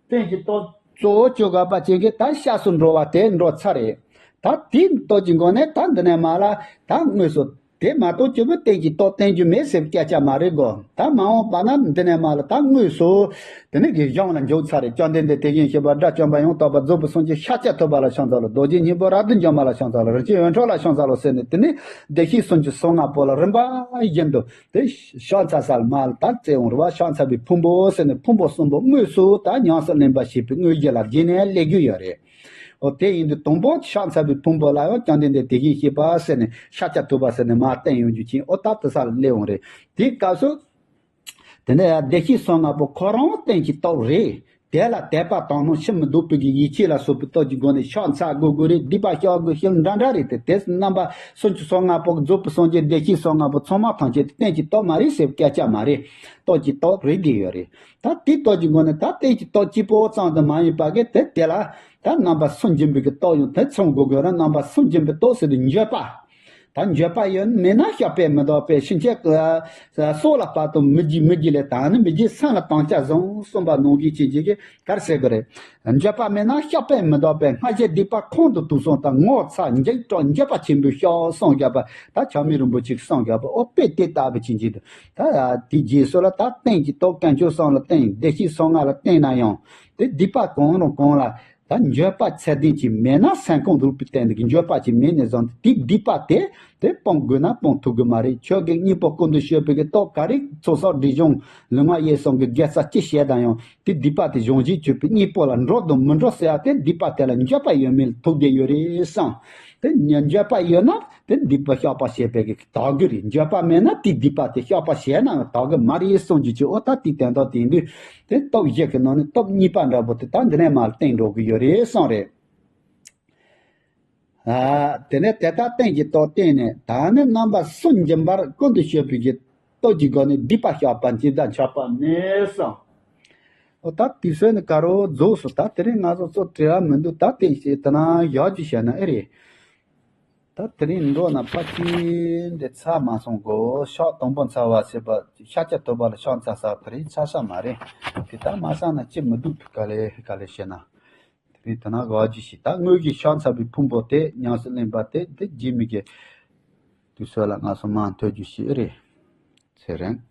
རྟེན་གྱི་རྟོགས་གཙོ་བོ་བཅོ་དགའ་པ་ཅན་གྱི་ད་སྐྱབས་སུ་འགྲོ་བ་དེ་འགྲོ་ཚར་རེད། ད་དེའི་རྟོགས་ཀྱི་སྒོ་ནས་ད་འདི་ནས་མར་ལ་ད་དངོས་སུ་དེ་མ་གཏོགས་སྐྱེ་བོས་རྟེན་གྱི་རྟོགས་བསྟན་རྒྱུ་མེད་ཟེར་སྐད་ཆ་མ་རེད་གོ། ད་མ་འོངས་པ་ན་འདི་ནས་མར་ལ་ད་དངོས་སུ་དེ་ནས་གི་གཞུང་ལ་འཇུག་ཚར་རེད། བཅོམ་ལྡན་འདས་དེ་བཞིན་གཤེགས་པ་དགྲ་བཅོམ་པ་ཡང་དག་པར་རྫོགས་པའི་སངས་རྒྱས་ཤཱཀྱ་ཐུབ་པ་ལ་ཕྱག་འཚལ་ལོ། རྡོ་རྗེ་སྙིང་པོ་རབ་ཏུ་འཇོམས་པ་ལ་ཕྱག་འཚལ་ལོ། རིན་ཆེན་འོད་འཕྲོ་ལ་ཕྱག་འཚལ་ལོ་ཟེར་ནས། དེ་ནས་བདེ་གཤེགས་སུམ་ཅུ་སོ་ལྔ་པོ་ལ་རིམ་པ་བཞིན་དུ་དེ་ཕྱག་འཚལ་ས་ལ་མར་ལ་ད་བཙལ་འོང་རེད་བ། ཕྱག་འཚལ་བའི་ཕུང་པོ་ཟེར་ནས་ཕུང་པོ་གསུམ་པོ་དངོས་སུ་ད་ཉམས་སུ་ལེན་པ་བྱེད་པའི་དངོས་གཞི་ལ་བརྒྱུད་ནས་སླེབས་རྒྱུ་ཡོད་རེད། འོ་དེ་ཡིན་དུས་དང་པོ་ཕྱག་འཚལ་བའི་ཕུང་པོ་ལ་ཡང་བཅོམ་ལྡན་འདས་དེ་བཞིན་གཤེགས་པ་ཟེར་ནས་ཤཱཀྱ་ཐུབ་པ་ཟེར་ནས་མར་བསྟན་ཡོང་རྒྱུ་ཅན། འོ་ད་དེ་ས་ལ་སླེབས་འོང་རེད། དེའི་སྐབས་སུ། དེ་ནས་བདེ་གཤེགས་སོ་ལྔ་པོ་ཁོ་རང་རྟེན་གྱི་སྟོབས་རེད། དེ་ལ་དད་པ་དག་སྣང་ཕྱིར་མི་ལྡོག་པའི་གི་ཡིད་ཆེས་ལ་སོགས་པའི་སྟོབས་ཀྱི་སྒོ་ནས་ཕྱག་འཚལ་དགོས་དགོས་རེད། སྡིག་པ་བཤགས་དགོས་ཞེས་འདྲ་འདྲ་རེད་དེ། དེ་རྣམ་པ་སུམ་ཅུ་སོ་ལྔ་པོ་གི་རྫོགས་པའི་སངས་རྒྱས་བདེ་གཤེགས་སོ་ལྔ་པོ་ཚང་མ་ཐམས་ཅད་དེ་རྟེན་གྱི་སྟོབས་མ་རེད་ཟེར་བའི་སྐད་ཆ་མ་རེད། སྟོབས་ཀྱི་སྟོབས་རེད་བསྡད་ཡོད་རེད། ད་དེའི་སྟོབས་ཀྱི་སྒོ་ནས་ད་རྟེན་གྱི་སྟོབས་གཅིག་པོ་ཙམ་དུ་མ་ཡིན་པ་གི་དེ་དེ་ལ་ད་རྣམ་པ་སུན་འབྱིན་པའི་གི་སྟོབས་ཡང་དེ་ཚང་དགོས་དགོས་རེད། རྣམ་པ་སུན་འབྱིན་པའི་སྟོབས་ཟེར་དུས་འགྱོད་པ། ད་འགྱོད་པ་ཡོད་མེད་ན་བཤགས་པས་མི་འདག་པས། ཕྱིན་ཆད་ཀྱི་སྲོག་ལ་བར་དུ་མི་བགྱིད། མི་བགྱིད་ལས་དང་ནི་མི་བགྱིད། སེམས་ལ་དམ་བཅའ་བཟུང་གསུངས་པ་ནང་བཞིན་བྱེད་ཀྱི་གར་ཟེར་གི་རེད། འགྱོད་པ་མེད་ན་བཤགས་པས་མི་འདག་པས། སྔར་བྱས་སྡིག་པ་ཁོང་དུ་དུག་གསུམ་དང་། ངོ་ཚ་འཇིགས་སྐྲག་འགྱོད་པ་ཆེན་པོས་བཤགས་གསུངས་བཞག་པ། ད་ཆགས་མེད་རིན་པོ་ཆེས་གསུངས་བཞག་པ། འོ་དཔེ་དེ་ལྟ་བུ་བྱེད་ཀྱི་འདུག་ད་དེའི་རྗེས་སུ་ལ་ད་རྟེན་གྱི་སྟོབས་དཀོན་མཆོག་གསུམ་ལ་བརྟེན། བདེ་གཤེགས་སོ་ལྔ་ལ་བརྟེན་ན་ཡང་དེ་སྡིག་པ་གང་རུང་གང་ལ། ད་འགྱོད་པ་ཚད་ལྡན་ཅིག་མེད་ན་སེམས་ཁོང་རུས་པའི་གཏིང་ནས་འགྱོད་པ་ཅིག་མེད་ནས་བཟུང་སྟེ་དེའི་སྡིག་པ་དེ་དེ་སྤོང་དགོས་ན་སྤོང་ཐུབ་ཀྱི་མ་རེད། ཆོས་དགེ་གཉེན་པོ་སྐུ་མདུན་ཞུས་པའི་གི་རྟོག་ག་རེ་ཚོགས་བསགས་སྒྲིབ་སྦྱོང་ལུས་ངག་ཡིད་གསུམ་གྱི་དགེ་རྩ་ཅི་བྱས་དང་ཡང་དེ་སྡིག་པ་དེ་གཞུང་བཞིན་གྱུར་པའི་གཉེན་པོ་ལ་འགྲོ་དང་མི་འགྲོ་ཟེར་ཡ་དེ་སྡིག་པ་དེ་ལ་འགྱོད་པ་ཡོད་མེད་ལ་ཐུག་བསྡད་ཡོད་རེད་བསམ། དེ་ཉ་འགྱོད་པ་ཡོད་ན་དེ་སྡིག་པ་བཤགས་པ་བྱས་པའི་གི་དག་གི་རེད། འགྱོད་པ་མེད་ན་དེ་སྡིག་པ་དེ་བཤགས་པ་བྱས་ན་དག་གི་མ་རེད་གསུང་རྒྱུ་ཅིག་འོ་ད་དེའི་དོན་དག་དེ་ཡིན་དུས་དེ་སྟོབས་བཞི་གི་ནང་ནས་སྟོབས་གཉིས་པ་འདྲ་པོ་དེ་ད་འདི་ནས་མར་བསྟན་འགྲོ་གི་ཡོད་རེད་གསུངས་རེད། ཨ། དེ་ནས་དེ་ལྟར་བསྟན་གྱི་ཐོག་བསྟན་ནས་ད་ནི་རྣམ་པ་གསུམ་སྦྱིན་པར་ཀུན་ཏུ་སྤྱོད་པའི་གི་སྟོབས་ཀྱི་སྒོ་ནས་སྡིག་པ་བཤགས་པ་ཇི་ལྟར་འཆད་པ་ནས་སོ། འོ་ད་དུས་ཚོད་ནི་ག་རོ་རྫོགས་སོ། ད་དེ་རིང་ང་ཚོ་ཚོ་བྲེལ་བ་མི་འདུག་ད་བསྟན་ཞེས་དེ་ན་ཡག་ཅིག་བྱས་ན་ཨེ་རེད། ད་དེ་རིང་འགྲོ་ན་ཕ་ཆེན་འདི་ཚར་མ་སོང་གོ། ཕྱག་དང་པོ་ཚར་བ་ཟེར་བ་ཤཱཀྱ་ཐུབ་པ་ལ་ཕྱག་འཚལ་ས་དེ་རིང་ཚར་ས་མ་རེད། དེ་ལྟར་མ་བསམ་ན་ཅི་མི་སྡུག་ག་ལེ་ག་ལེ་བྱས་ན། དེ་རིང་དེ་ན་ག་ཅི་ཞིག་ད་དངོས་ཀྱི་ཕྱག་འཚལ་བའི་ཕུང་པོ་དེ་ཉམས་སུ་ལེན་པ་དེ་དེ་རྗེས་མི་གི་དུས་ཚོད་ལ་ང་ཚོ་མ་ཐོས་རྒྱུ་ཞིག་རེད། ཚེ་རིང་།